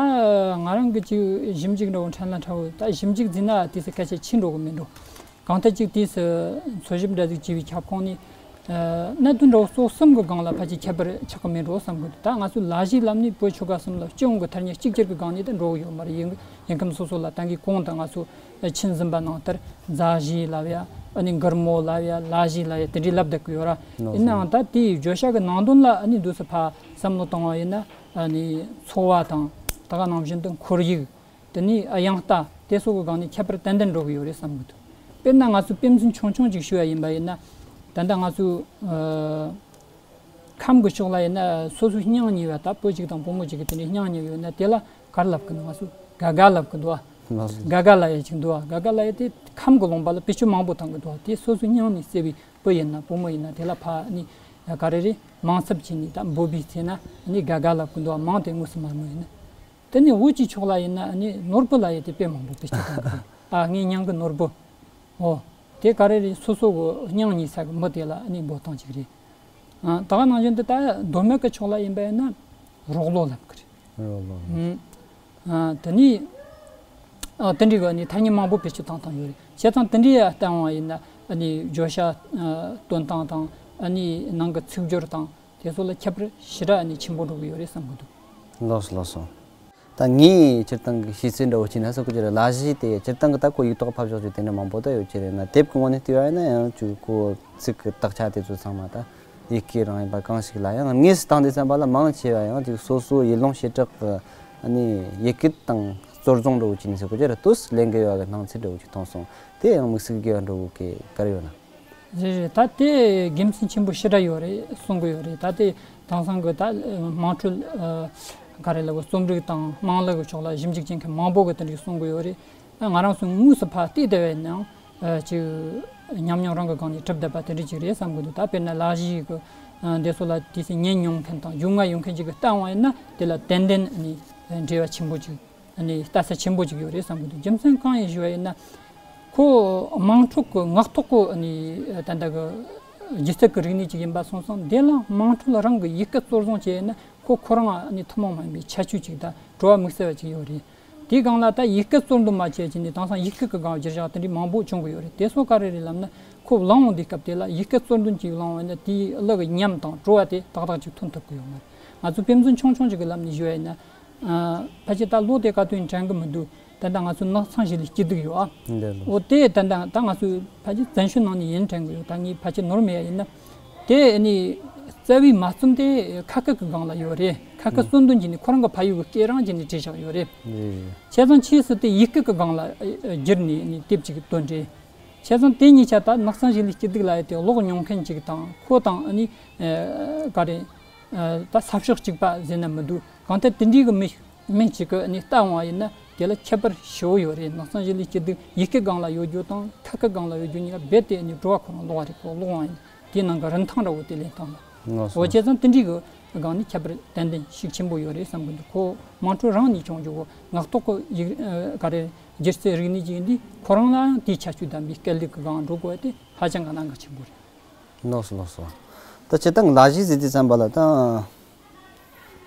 ང་རང་གི་ཅིག་ཞིབ་འཇུག་འདྲ་བོ་ཕྲན་ལ་འདྲ་བོ་ད་ཞིབ་འཇུག་བྱས་ན་དུས་སུ་སྐད་ཆ་ཕྱིན་འགྲོ་གི་མི་འགྲོ། གང་ལྟར་ཅིག་དུས་སུ་འཚོལ་ཞིབ་འདྲ་ཟིག་བྱས་པའི་ཁྱབ་ཁོངས་ནས། ཨ། གནད་དོན་འདྲ་བོ་སོ་གསུམ་གྱི་སྒང་ལ་ཕལ་ཆེར་ཁྱད་པར་ཆགས་ཀྱི་མེད་འགྲོ་བསམ་གི་འདུག་ད་ང་ཚོའི་ལ་གཞས་ལབ་ནས་བོད་ཆོལ་ཁ་གསུམ་ལ་སྤྱི་ཡོངས་ཀྱི་ཐ་སྙད་གཅིག་གྱུར་གྱི་སྒང་ནས་ད་འགྲོ་གི་ཡོད་མ་རེད། ཡིན་ཡིན་ཁམས་སོ་སོ་ལ་ད་གིན་གོང་དུ་ང་ཚོ་ཕྱིན་ཟིན་པ་ནང་ལྟར་མཛའ་གཞས་ལབ་ཡ། ཨ་ནི་མགུར་མོ་ལབ་ཡ། ལ་གཞས་ལབ་ཡ་དེ་འདྲའི་ལབ་བསྡད་ཀྱི་ཡོད་ར། ཡིན་ནའང་ད་དེའི་བརྗོད་བྱ་གི་ནང་དོན་ལ་ཨ་ནི་འདུག་སེ་ཕར་བསམ་བློ་བཏང་བ་ཡིན་ན་ཨ་ནི་འཚོ་བ་དང་ད་ག་ནང་བཞིན་དུ་ཁོར་ཡུག་དེ་ནས་ཨ་དབྱངས་རྟ་དེ་སོགས་ཀྱི་སྒང་ནས་ཁྱད་པར་ཏན་ཏན་འགྲོ་གི་ཡོད་རེད་བསམ་གི་འདུག་དཔེར་ན་ང་ཚོས་དཔེ་མཚོན་ཆུང་ཆུང་ཅིག་ཞུ་ཡ་ཡིན་པ་ཡིན་ན། ད་ལྟ་ང་ཚོས་ཨ་ཁམས་ཀྱི་ཕྱོགས་ལ་ཡིན་ན་སོ་སོའི་སྙིང་ཉེ་བ་ད་བུ་གཅིག་དང་བུ་མོ་གཅིག་གི་དེ་འདྲའི་སྙིང་ཉེ་བ་ཡོད་ན་དེ་ལ་ག་རེ་ལབ་གི་འདུག་ང་ཚོས་དགའ་དགའ་ལབ་གི་འདུག་ཨ། ལགས་སོ། དགའ་དགའ་ལབ་ཡ་ཅིག་འདུག་ཨ། དགའ་དགའ་ལབ་ཡ་དེ་ཁམས་ཀྱི་ལུང་པ་ལ་བེད་སྤྱོད་མང་པོ་བཏང་གི་འདུག་ཨ། དེ་སོ་སོའི་སྙིང་ནས་བརྩེ་བའི་བུ་ཡིན་ན་བུ་མོ་ཡིན་ན་དེ་ལ་ཕར་ནི་ག་རེ་རེད་མང་ཚབ་བྱས་ནས་ད་འབོད་པའི་ཚེ་ན་ནི་དགའ་དགའ་ལབ་གི་འདུག་ཨ། མང་དེ་དངོས་སུ་མ་སྨོས་ཡིན་ན། དེ་ནས་བོད་ཀྱི་ཕྱོགས་ལ་ཡིན་ན་ནི་ནོར་བུ་ལབ་ཡ་དེ་དཔེ་མང་པོ་བེད་སྤྱོད་གཏོང་གི་རེད། ཨ་ངའི་སྙིང་གི་ནོར་བུ། འོ། དེ་ག་རེ་རེད། སོ་སོ་གི་སྙིང་ཉེ་ས་གི་མི་དེ་ལ་ནི་འབོད་སྟངས་ཅིག་རེད། ཨ་ད་ག་ནང་བཞིན་དུ་ད་མདོ་སྨད་ཀྱི་ཕྱོགས་ལ་ཡིན་པ་ཡིན་ན་རོགས་ལོ་ལབ་གི་རེད། རོགས་ལོ། ཨ་དེ་ནས་ཨ་དེ་འདྲའི་གི་ནི་ཐ་སྙད་མང་པོ་བེད་སྤྱོད་བཏང་བཏང་ཡོད་རེད། བྱས་ཙང་དེ་འདྲའི་ལྟ་བ་ཡིན་ན་ནི་བརྗོད་བྱ་ཨ་སྟོན་སྟངས་དང་ཨ་ནི་ནང་གི་ཚིག་སྦྱོར་དང་དེ་ཚོ་ལ་ཁྱད་པར་ཞེ་དྲག་ནི་ཆེན་པོ་འགྲོ་གི་ཡོད་རེད་བསམ་གི་འདུག་ལགས་སོ་ལགས་སོ། ད་ངས་སྤྱིར་བཏང་གི་ཤེས་ཚད་འདྲ་བོ་བྱས་ན་ཟེར་གོ་གི་རེད། ལ་གཞས་དེ་སྤྱིར་བཏང་གི་ད་ཁོ་ཡིག་ཐོག་ཕབ་བཞག་རྒྱུ་དེ་འདྲ་མང་པོ་ད་ཡོད་ཀྱི་རེད་ན། དེབ་ཀྱི་ངོས་ནས་བལྟས་པ་ཡིན་ན་ཡང་ཅིག་ཁོ་ཚིག་གི་དག་ཆ་དེ་ཚོ་ཚང་མ་ད་ཡི་གེ་རང་ཡིན་པ་གང་ཞིག་ལ་ཡང་དངོས་སུ་བཏང་དུས་ཙམ་པ་ལ་མང་ཆེ་བ་ཡང་ཅིག་སོ་སོའི་ཡུལ་ལུང་བྱེ་བྲག་གི་ཨ་ནི་ཡི་གེ་དང་གཙོར་བཟུང་འདྲ་བོ་བྱས་ནས་ཟེར་གོ་གི་རེད། ལྟོས་ལེན་གི་ཡོད་པ་གི་སྣང་ཚུལ་འདྲ་བོ་ཅིག་མཐོང་སོང་། དེ་ཡང་དམིགས་བསལ་གི་འདྲ་བོ་གི་ག་རེ་ཡོད་ན། རེད་རེད། ད་དེ་དགེ་མཚན་ཆེན་པོ་ཞེ་དྲག་ཡོད་རེད་གསུང་གི་ཡོད་རེད། ད་དེ་དེང་སང་གི་ད་དམངས་ཁྲོད་ཨ་ག་རེ་ལབ་དགོས། རྩོམ་རིག་དང་དམངས་གླུ་གི་ཕྱོགས་ལ་ཞིབ་འཇུག་བྱེད་མཁན་མང་པོ་གི་དེ་འདྲ་གསུང་གི་ཡོད་རེད། ད་ང་རང་ཚོ་དངོས་སུ་ཕར་བལྟས་བསྡད་པ་ཡིན་ནའང་ཨ་ཅིག་ཉམས་མྱོང་རང་གི་སྒང་ནས་གྲུབ་བསྡད་པ་དེ་འདྲ་ཅིག་རེད་བསམ་གི་འདུག་ད་དཔེར་ན་ལ་གཞས་གི་ཨ་འདི་ཚོ་ལ་དུས་སུ་ཉན་མྱོང་མཁན་དང་རྒྱུས་མངའ་ཡོད་མཁན་ཅིག་གིས་བལྟ་འོང་ཡིན་ན་དེ་ལ་ཏན་ཏན་ཨ་ནི་འབྲེལ་བ་ཆེན་པོ་ཅིག་ཨ་ནི་ལྟ་ས་ཆེན་པོ་ཅིག་ཡོད་རེད་བསམ་གི་འདུག་རྒྱུ་མཚན་གང་ཡིན་ཞུ་བ་ཡིན་ན། ཁོ་དམངས་ཁྲོད་ཀྱི་ངག་ཐོག་གི་ཨ་ནི་ད་ལྟ་གི་སྒྱུ་རྩལ་གྱི་རིག་གནས་ཅིག་ཡིན་པ་སོང་ཙང་དེ་ལ་དམངས་ཁྲོད་རང་གི་ཡི་གེ་གཙོར་བཟུང་བྱས་ཡིན་ན་ཁོ་ཁོ་རང་ཨ་ནི་ཐུན་མོང་མ་ཡིན་པའི་ཁྱད་ཆོས་ཅིག་དང་བྲོ་བ་དམིགས་བསལ་བ་ཅིག་ཡོད་རེད། དེའི་སྒང་ལ་ད་ཡི་གེ་གཙོར་འདོན་མ་བྱས་ཀྱི་ནི་དེང་སང་ཡི་གེ་གི་སྒང་བསྒྱུར་བཞག་དེ་འདྲའི་མང་པོ་བྱུང་གི་ཡོད་རེད། དེ་ཚོ་ག་རེ་རེད་ལབ་ན་ཁོ་བླངས་འོང་དུས་སྐབས་དེ་ལ་ཡི་གེ་གཙོར་འདོན་གྱིས་བླངས་འོང་ན་དེའི་གླུ་གི་ཉམས་དང་བྲོ་བ་དེ་ཏག་ཏག་ཅིག་ཐོན་ཐུབ་ཀྱི་ཡོད་མ་རེད། ང་ཚོ་དཔེ་མཚོན་ཆུང་ཆུང་ཅིག་གི་ལམ་ནས་ཞུ་བ་ཡིན་ན། ཨ་ཕལ་ཆེར་ད་ལོ་དེ་ག་དུས་དྲན་གི་མི་འདུག་ད་ལྟ་ང་ཚོ་ནགས་ཚང་གཞིས་ལུས་སྐྱིད་སྡུག་ཡོད་ཨ། འདི་ལོ། འོ་དེ་ད་ལྟ་ད་ང་ཚོའི་ཕལ་ཆེར་བཙན་བྱོལ་ནང་ནས་ཡིན་དྲན་གི་ཡོད། ད་ངས་ཕལ་ཆེར་ནོར་མེད་ཡ་ཡིན་ན། དེ་ནི་རྩ་བའི་མ་རྩོམ་དེ་ཁ་སྐད་ཀྱི་སྒང་ལ་ཡོད་རེད། ཁ་སྐད་ཨང་གསོན་དོན་གྱི་ནི་ཁོ་རང་གི་ཕ་ཡུལ་གྱི་སྐད་རང་གྱི་ནི་བྲིས་བཞག་ཡོད་རེད། རེད། བྱས་ཙང་ཕྱིས་སུ་དེ་ཡི་གེ་གི་སྒང་ལ་ཨ་བསྒྱུར་ནས་ནི་དེབ་ཅིག་བཏོན་རེད། བྱས་ཙང་དེ་གཉིས་ཆ་ད་ནགས་ཚང་གཞིས་ལུས་སྐྱིད་སྡུག་ལབ་ཡ་དེ་ཀློག་མྱོང་མཁན་ཅིག་དང་ཁོ་དང་ཨ་ནི་ཨ་ག་རེ། ཨ་ད་ས་ཕྱོགས་གཅིག་པ་ཟེར་ན་མི་འདུག་གང་ལྟར་དེ་འདྲའི་གི་མི་མི་གཅིག་གི་ནི་ལྟ་འོང་བ་ཡིན་ན་དེ་ལ་ཁྱད་པར་ཞེ་པོ་ཡོད་རེད། ནགས་ཚང་གཞིས་ལུས་སྐྱིད་སྡུག་ཡི་གེ་སྒང་ལ་ཡོད་རྒྱུ་དང་ཁ་སྐད་སྒང་ལ་ཡོད་རྒྱུ་གཉིས་ཀ་རྦད་དེ་ནི་བྲོ་བ་ཁོ་རང་ལོག་པ་རེད། ཁོ་ཀློག་འོང་ཡིན་དེའི་ནང་གི་རིན་ཐང་འདྲ་བོ་དེ་ལེན་སྟངས་ལ། ལགས་སོ། འོ་བྱས་ཙང་དེ་འདྲའི་གི་སྒང་ནི་ཁྱད་པར་ཏན་ཏན་ཤུགས་ཆེན་པོ་ཡོད་རེད་བསམ་གི་འདུག་ཁོ་དམངས་ཁྲོད་རང་ནས་བྱུང་རྒྱུ་གོ་ངག་ཐོག་གི་ཡིག་ཨ་ག་རེ་སྒྱུ་རྩལ་རིག་གནས་ཅིག་ཡིན་དུས་ཁོ་རང་ལའང་དེའི་ཁྱད་ཆོས་ལྡན་པའི་སྐད་ལུགས་ཀྱི་སྒང་འགྲོ་དགོས་པ་དེ་ཧ་ཅང་གི་གནད་འགག་ཆེན་པོ་རེད། ལགས་སོ་ལགས་སོ། ད་སྤྱིར་བཏང་ལ་གཞས་ཟེར་དུས་ཙམ་པ་ལ་ད་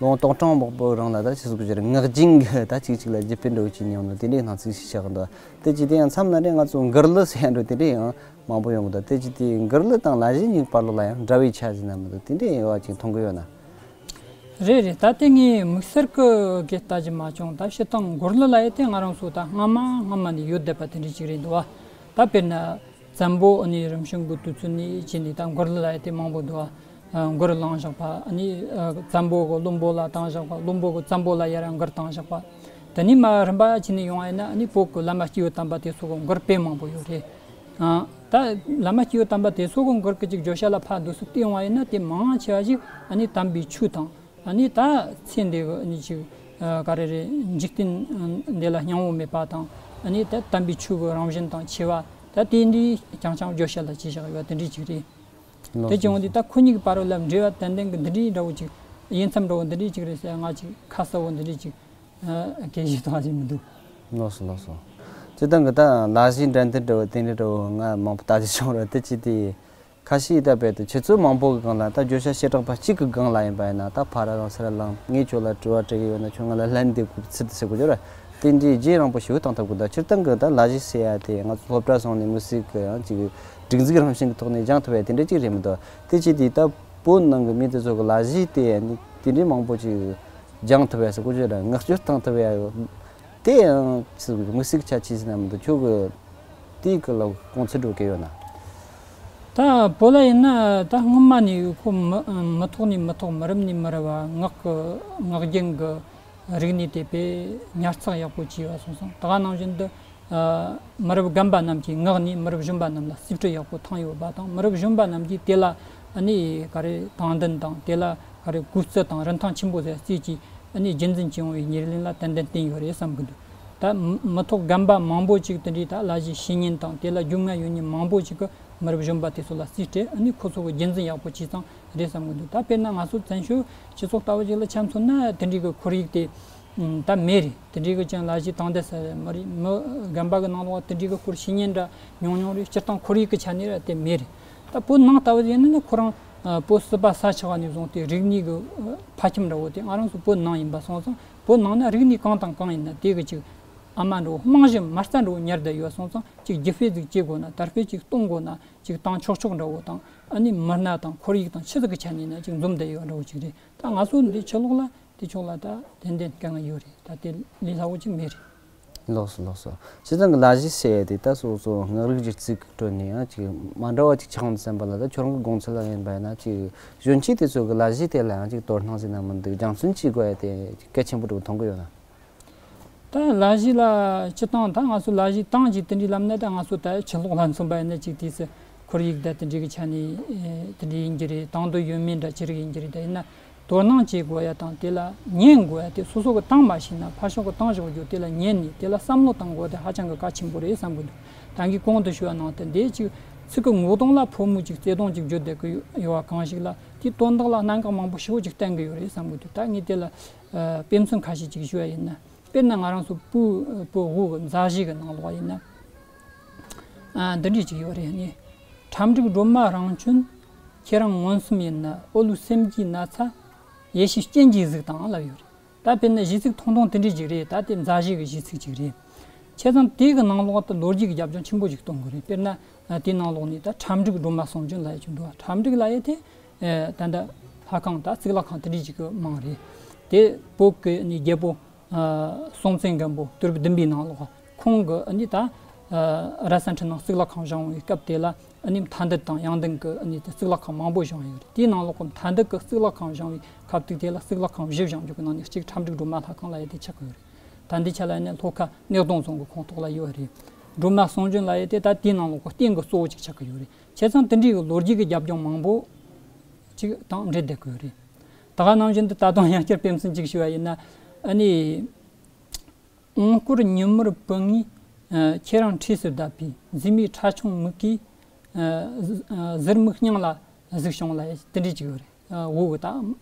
ལོ་ངོ་སྟོང་ཕྲག་མང་པོ་རིང་ལ་ད་ཅི་ཟེར་དགོས་ཀྱི་རེད། ངག་རྒྱུན་གྱི་ད་གཅིག་གཅིག་ལ་རྒྱུད་སྤེལ་འདྲ་བོ་བྱས་མྱོང་ནོ་དེ་འདྲའི་སྣང་ཚུལ་ཞིག་ཆགས་འདུག་དེ་ཅི་དེ་ཡང་མཚམས་ལ་ནས་ང་ཚོ་མགུར་གླུ་ཟེར་ཡ་འདྲ་དེ་འདྲ་ཡང་མང་པོ་ཡོང་གི་འདུག་དེ་ཅི་དེ་མགུར་གླུ་དང་ལ་གཞས་གཉིས་བར་ལོགས་ལ་ཡང་འདྲ་བའི་ཆ་ཟིན་ན་མི་འདུག་དེ་འདྲའི་ཡོད་པ་ཅིག་མཐོང་གི་ཡོད་ན། རེད་རེད། ད་དེ་ངས་དམིགས་བསལ་གི་གི་ལྟ་རྒྱུ་མ་བྱུང་། ད་སྤྱིར་བཏང་མགུར་གླུ་ལ་ཡོད་དེ་ང་རང་ཚོ་ད་སྔ་མ་སྔ་མ་ནས་ཡོད་བསྡད་པ་དེ་འདྲ་ཅིག་རེད་འདུག་བ། ད་དཔེར་ན་བཙན་པོ་ཨ་ནི་རིམ་བྱོན་གི་དུས་ཚོད་ནས་བྱས་ནས་ད་མགུར་གླུ་ལ་ཡོད་དེ་མང་པོ་འདུག་བ། ཨ། མགུར་བླངས་བཞག་པ། ཨ་ནི་ཨ་བཙན་པོ་གི་བློན་པོ་ལ་བཏང་བཞག་པ། བློན་པོ་གི་བཙན་པོ་ལ་ཡར་མགུར་བཏང་བཞག་པ། དེ་ནས་མར་རིམ་པ་བྱས་ནས་ཡོང་བ་ཡིན་ན་ཨ་ནི་བོད་གི་བླ་མ་སྐྱེས་བུ་དམ་པ་དེ་ཚོ་གི་མགུར་དཔེ་མང་པོ་ཡོད་རེད། ཨ། ད་བླ་མ་སྐྱེས་བུ་དམ་པ་དེ་ཚོ་གི་མགུར་གི་ཅིག་བརྗོད་བྱ་ལ་ཕར་འདུག་སེ་བལྟས་ཡོང་བ་ཡིན་ན། དེ་མང་ཆེ་བ་ཞིག་ཨ་ནི་དམ་པའི་ཆོས་དང་། ཨ་ནི་ད་ཚེ་འདི་གི་ཨ་ནི་ཅིག་ཨ་ག་རེ་རེད། འཇིག་རྟེན་འདི་ལ་སྙིང་པོ་མེད་པ་དང་། ཨ་ནི་ད་དམ་པའི་ཆོས་གི་རང་བཞིན་དང་ཆེ་བ། ད་དེ་འདྲའི་རྐྱང་རྐྱང་བརྗོད་བྱ་ལ་བྱས་བཞག་ཡོད་པ་དེ་འདྲ་ཅིག་རེད། ལགས་དེ་སོ་བྱུང་བ་ལགས་འདི་སོ། ད་ཁོ་གཉིས་ཀྱི་བར་ལ་འབྲེལ་བ་ཏན་ཏན་གྱི་འདི་འདྲའི་འདྲ་བོ་ཅིག་དབྱེ་མཚམས་འདྲ་བོ་འདི་འདྲའི་ཅིག་རེད་ཟེར་ང་ཅིག་ཁ་གསལ་བོ་འདི་འདྲའི་ཅིག་ཨ་སྐད་ཆ་བཏང་ཞིག་མི་འདུག་ལགས་སོ་ལགས་སོ། སྤྱིར་བཏང་གི་ད་ལ་གཞས་འགྲན་བསྡུར་འདྲ་བོ་དེ་འདྲ་འདྲ་བོ་ང་མང་པོ་ལྟ་རྒྱུ་བྱུང་རེད། དེ་ཅི་དེ་ཁ་ཤས་ད་དཔེ་དེ་ཆུ་ཚོད་མང་པོ་གི་སྒང་ལ་ད་བརྗོད་བྱ་བྱེ་བྲག་པ་གཅིག་གི་སྒང་ལ་ཡིན་པ་ཡིན་ན། ད་ཕ་ར་རང་སེ་ར་ལངས། ངས་ཁྱོད་ལ་དྲི་བ་དྲི་གི་ཡོད་ན་ཁྱོད་ང་ལ་ལན་འདེབས་དགོས་ཚུལ་དུ་ཟེར་དགོས་ཀྱི་རེད། དེ་འདྲའི་རྗེས་རིང་པོ་ཞིག་བཏང་ཐུབ་དགོས། ད་སྤྱིར་བཏང་གི་ད་ལ་གཞས་ཟེར་ཡ་དེ་ང་ཚོ་སློབ་གྲྭ་སོང་ནས་མི་སྲིད་གི་ཡང་ཅིག་སྒྲིག་འཛུགས་རང་བཞིན་གི་ཐོག་ནས་སྦྱང་ཐུབ་ཡ་དེ་འདྲ་ཅིག་རེད་མི་འདུག་དེ་ཅི་དེ་ད་བོད་ནང་གི་མི་དེ་ཚོ་གི་ལ་གཞས་དེ་ནི་དེ་འདྲའི་མང་པོ་ཅིག་སྦྱང་ཐུབ་ཡ་ཟེར་དགོས་ཀྱི་རེད། མངགས་བཅོལ་བཏང་ཐུབ་ཡ་ཡོད། དེ་ཡང་ཅིག་དམིགས་བསལ་གྱི་ཆ་ཅི་ཟེར་ན་མི་འདུག་ཁྱོད་གི་དེའི་སྐོར་ལ་དགོངས་ཚུལ་འགྲོ་གི་ཡོད་ན། ད་བོད་ལ་ཡིན་ན་ད་སྔོན་མ་ནས་ཁོ་མི་མི་ཐོག་ནས་མི་ཐོག་མི་རབས་ནས་མི་རབས་བ་ངག་གི་ངག་རྒྱུན་གི་རིག་གནས་དེ་དཔེ་ཉར་ཚགས་ཡག་པོ་བྱས་པ་སོང་ཙང་། ད་ག་ནང་བཞིན་དུ་ཨ་མི་རབས་རྒན་པ་རྣམས་ཀྱིས་ངག་ནས་མི་རབས་གཞོན་པ་རྣམས་ལ་རྩིས་སྤྲོད་ཡག་པོ་བཏང་ཡོད་པ་དང་། མི་རབས་གཞོན་པ་རྣམས་ཀྱིས་དེ་ལ་ཨ་ནི་ག་རེ་དང་འདུན་དང་། དེ་ལ་ག་རེ་གུས་བརྩི་དང་རིན་ཐང་ཆེན་པོ་ཟེར་རྩིས་ཀྱིས་ཨ་ནི་རྒྱུན་འཛིན་བྱས་ཡོང་བའི་ཉེར་ལེན་ལ་ཏན་ཏན་བརྟེན་ཡོད་རེད་བསམ་གི་འདུག་ད་མི་མི་ཐོག་རྒན་པ་མང་པོ་ཅིག་དེ་འདྲའི་ད་ལ་གཞས་ཤེས་མཁན་དང་དེ་ལ་རྒྱུས་མངའ་ཡོད་མཁན་མང་པོ་ཅིག་གིས་མི་རབས་གཞོན་པ་དེ་ཚོ་ལ་རྩིས་སྤྲད། ཨ་ནི་ཁོ་ཚོ་གི་རྒྱུན་འཛིན་ཡག་པོ་བྱས་ཙང་རེད་བསམ་གི་འདུག་ད་དཔེར་ན་ང་ཚོ་བཙན་བྱོལ་སྤྱི་ཚོགས་ལྟ་བུ་ཅིག་ལ་ཆ་མཚོན་ན་དེ་འདྲའི་གི་ཁོར་ཡུག་དེ་ད་མེད་རེད། དེ་འདྲའི་གི་ཅང་ལ་གཞས་དང་འདོད་ས་མི་རེད། མི་རྒན་པ་གི་ནང་ལོགས་དེ་འདྲའི་གི་སྐོར་ཤེས་མཁན་འདྲ་ཉུང་ཉུང་རེད། སྤྱིར་བཏང་ཁོར་ཡུག་གི་ཆ་ནས་ར་དེ་མེད་རེད། ད་བོད་ནང་ལྟ་བུ་ཡིན་ན་ནི་ཁོ་རང་ཨ་བོད་སྲིད་པ་ས་ཆགས་པ་ནས་བཟུང་སྟེ་རིག་གནས་གི་ཨ་ཕ་ཁྱིམ་འདྲ་བོ་དེ་ང་རང་ཚོ་བོད་ནང་ཡིན་པ་སོང་ཙང་། བོད་ནང་ན་རིག་གནས་གང་དང་གང་ཡིན་ན་དེ་གི་ཅིག་ཨ་མ་འདྲ་བོ་རྨང་གཞི་མ་རྩ་འདྲ་བོ་ཉར་བསྡད་ཡོད་སོང་ཙང་། ཅིག་རྒྱུ་སྤེལ་ཟིག་བྱེད་དགོས་ན། དར་སྤེལ་ཅིག་གཏོང་དགོས་ན། ཅིག་བཏང་ཆོག་ཆོག་འདྲ་བོ་དང་། ཨ་ནི་མི་སྣ་དང་ཁོར་ཡུག་དང་ཆི་ཟིག་གི་ཆ་ནས་ན་ཅིག་འཛོམས་བསྡད་ཡོད་འདྲ་བོ་ཅིག་རེད། ད་ང་ཚོ་འདི་ཕྱི་ལོགས་ལ་དེ་ཕྱོགས་ལ་ད་ཏན་ཏན་དཀའ་ངལ་ཡོད་རེད། ད་དེ་ལས་སླ་བོ་ཅིག་མེད་རེད། ལགས་སོ་ལགས་སོ། སྤྱིར་བཏང་གི་ལ་གཞས་ཟེར་ཡ་དེ་ད་སོ་སོ་ངག་རིག་སྒྱུ་རྩལ་གྱི་ཁྲོད་ནས་ཡང་ཅིག་མ་འདྲ་བ་ཅིག་ཆགས་འདུག་བསམ་པ་ལ། ད་ཁྱོད་རང་གི་དགོངས་ཚུལ་ལ་ཡིན་པ་ཡིན་ན། ཅིག་གཞོན་སྐྱེས་དེ་ཚོ་གི་ལ་གཞས་དེ་ལ་ཡང་ཅིག་དོ་སྣང་ཟེར་ན་མི་འདུག་རྒྱང་མཚན་བྱེད་དགོས་ཡ་དེ་ཅིག་གལ་ཆེན་པོ་འདྲ་བོ་མཐོང་གི་ཡོད་ན། ད་ལ་གཞས་ལ་སྤྱིར་བཏང་ད་ང་ཚོ་ལ་གཞས་བཏང་རྗེས་དེ་འདྲའི་ལམ་ན་ད་ང་ཚོ་ད་ཕྱི་ལོགས་ལ་མཚོན་པ་ཡིན་ན་ཅིག་དུས་སུ་ཁོར་ཡུག་ད་དེ་འདྲའི་གི་ཆ་ནས་ཨེ་དེ་འདྲའི་ཡིན་གྱི་རེད། དང་དོད་ཡོད་མེད་འདྲ་ཅི་རིགས་ཡིན་གྱི་རེད། ད་ཡིན་ན་དོ་སྣང་བྱེད་དགོས་ཡ་དང་དེ་ལ་ཉན་དགོས་ཡ་དེ། སོ་སོ་གི་བཏང་མ་ཤེས་ན་ཕར་ཕྱོགས་གི་བཏང་བཞག་རྒྱུ་དེ་ལ་ཉན་ནས་དེ་ལ་བསམ་བློ་བཏང་དགོས་དེ་ཧ་ཅང་གི་གལ་ཆེན་པོ་རེད་བསམ་གི་འདུག་ད་གིན་གོང་དུ་ཞུས་པ་ནང་དུ་འདི་ཅིག་ཚིག་གི་ངོ་གདོང་ལ་ཕོ་མོ་ཅིག་བརྩེ་དུང་ཅིག་བརྗོད་བསྡད་གི་ཡོད་པ་གང་ཞིག་ལ། དེའི་དོན་དག་ལ་གནད་འགག་མང་པོ་ཞེ་པོ་ཅིག་བསྟན་གི་ཡོད་རེད་བསམ་གི་འདུག་ད་ངས་དེ་ལ་ཨ་དཔེ་མཚོན་ཁ་ཤས་ཅིག་ཞུ་བ་ཡིན་ན། དཔེར་ན་ང་རང་ཚོ་བོད་བོད་དབུ་གི་མཛའ་གཞས་གི་ནང་ལོགས་ཡིན་ན། ཨ་འདི་འདྲས་ཅིག་ཡོད་རེད། ནི། ཁྲ་འབྲུག་སྒྲོལ་མ་རང་བྱོན། ཁྱེད་རང་མངོན་སུམ་ཡིན་ན། འོད་ལུས་སེམས་ཀྱི་ན་ཚ། ཡེ་ཤེས་སྤྱན་གྱིས་གཟིགས་དང་ལབ་ཡོད་རེད། ད་དཔེར་ན་གཞས་ཚིག་ཐུང་ཐུང་དེ་འདྲས་ཅིག་རེད། ད་དེ་མཛའ་གཞས་གི་གཞས་ཚིག་ཅིག་རེད། བྱས་ཙང་དེ་གི་ནང་ལོགས་ད་ལོ་རྒྱུས་ཀྱི་རྒྱབ་ལྗོངས་ཆེན་པོ་ཅིག་སྟོན་གི་རེད། དཔེར་ན་ཨ་དེའི་ནང་ལོགས་ནས་ད་ཁྲ་འབྲུག་སྒྲོལ་མ་གསུང་བྱོན་ལབ་ཡ་ཅིག་འདུག་ཁྲ་འབྲུག་ལབ་ཡ་དེ་ཨ་ད་ལྟ་ལྷ་ཁང་དང་གཙུག་ལག་ཁང་དེ་འདྲས་ཅིག་གི་མིང་རེད། དེ་བོད་ཀྱི་ནི་རྒྱལ་པོ་ཨ་སྲོང་བཙན་སྒམ་པོ་དུས་རབས་བདུན་པའི་ནང་ལོགས་ཁོང་གི་ཨ་ནི་ད་ཨ་ར་ས་འཕྲུལ་སྣང་གཙུག་ལག་ཁང་བཞེངས་པའི་སྐབས་དེ་ལ་ཨ་ནི་མཐའ་འདུལ་དང་ཡང་སྟེང་གི་ཨ་ནི་གཙུག་ལག་ཁང་མང་པོ་བཞེངས་ཡོད་རེད། དེའི་ནང་ལོགས་ཀྱི་མཐའ་འདུལ་གྱི་གཙུག་ལག་ཁང་བཞེངས་པའི་ཁ་ཐུག་དེ་ལ་གཙུག་ལག་ཁང་བཞི་བཞེངས་རྒྱུ་གི་ནང་ནས་གཅིག་ཁྲ་འབྲུག་སྒྲོལ་མ་ལྷ་ཁང་ལབ་ཡ་དེ་ཆགས་ཀྱི་ཡོད་རེད། ད་འདི་ཆ་ལ་ཡིན་ན་ལྷོ་ཁ་སྣེ་གདོང་རྫོང་གི་ཁོངས་གཏོགས་ལ་ཡོད་རེད། སྒྲོལ་མ་གསུང་བྱོན་ལབ་ཡ་དེ་ད་དེའི་ནང་ལོགས་ཀྱི་རྟེན་གྱི་གཙོ་བོ་གཅིག་ཆགས་ཀྱི་ཡོད་རེད། བྱས་ཙང་དེ་འདྲའི་གི་ལོ་རྒྱུས་ཀྱི་རྒྱབ་ལྗོངས་མང་པོ་ཅིག་དང་འབྲེལ་བསྡད་ཀྱི་ཡོད་རེད། ད་ག་ནང་བཞིན་དུ་ད་དུང་ཡང་བསྐྱར་དཔེ་མཚོན་ཅིག་ཞུ་བ་ཡིན་ན། ཨ་ནི། འོང་སྐོར་ཉི་མར་བུད་ངས། ཨ་ཁྱེད་རང་འཁྲིས་སུ་བསྡད་པའི་མཛེས་མའི་ཁྲ་ཆུང་མིག་གིས། ཨ་ཟུར་མིག་སྙིང་ལ་གཟིགས་བྱུང་ལབ་ཡ་དེ་འདྲའི་ཅིག་ཡོད་རེད། ཨ་འོ་གི་ད་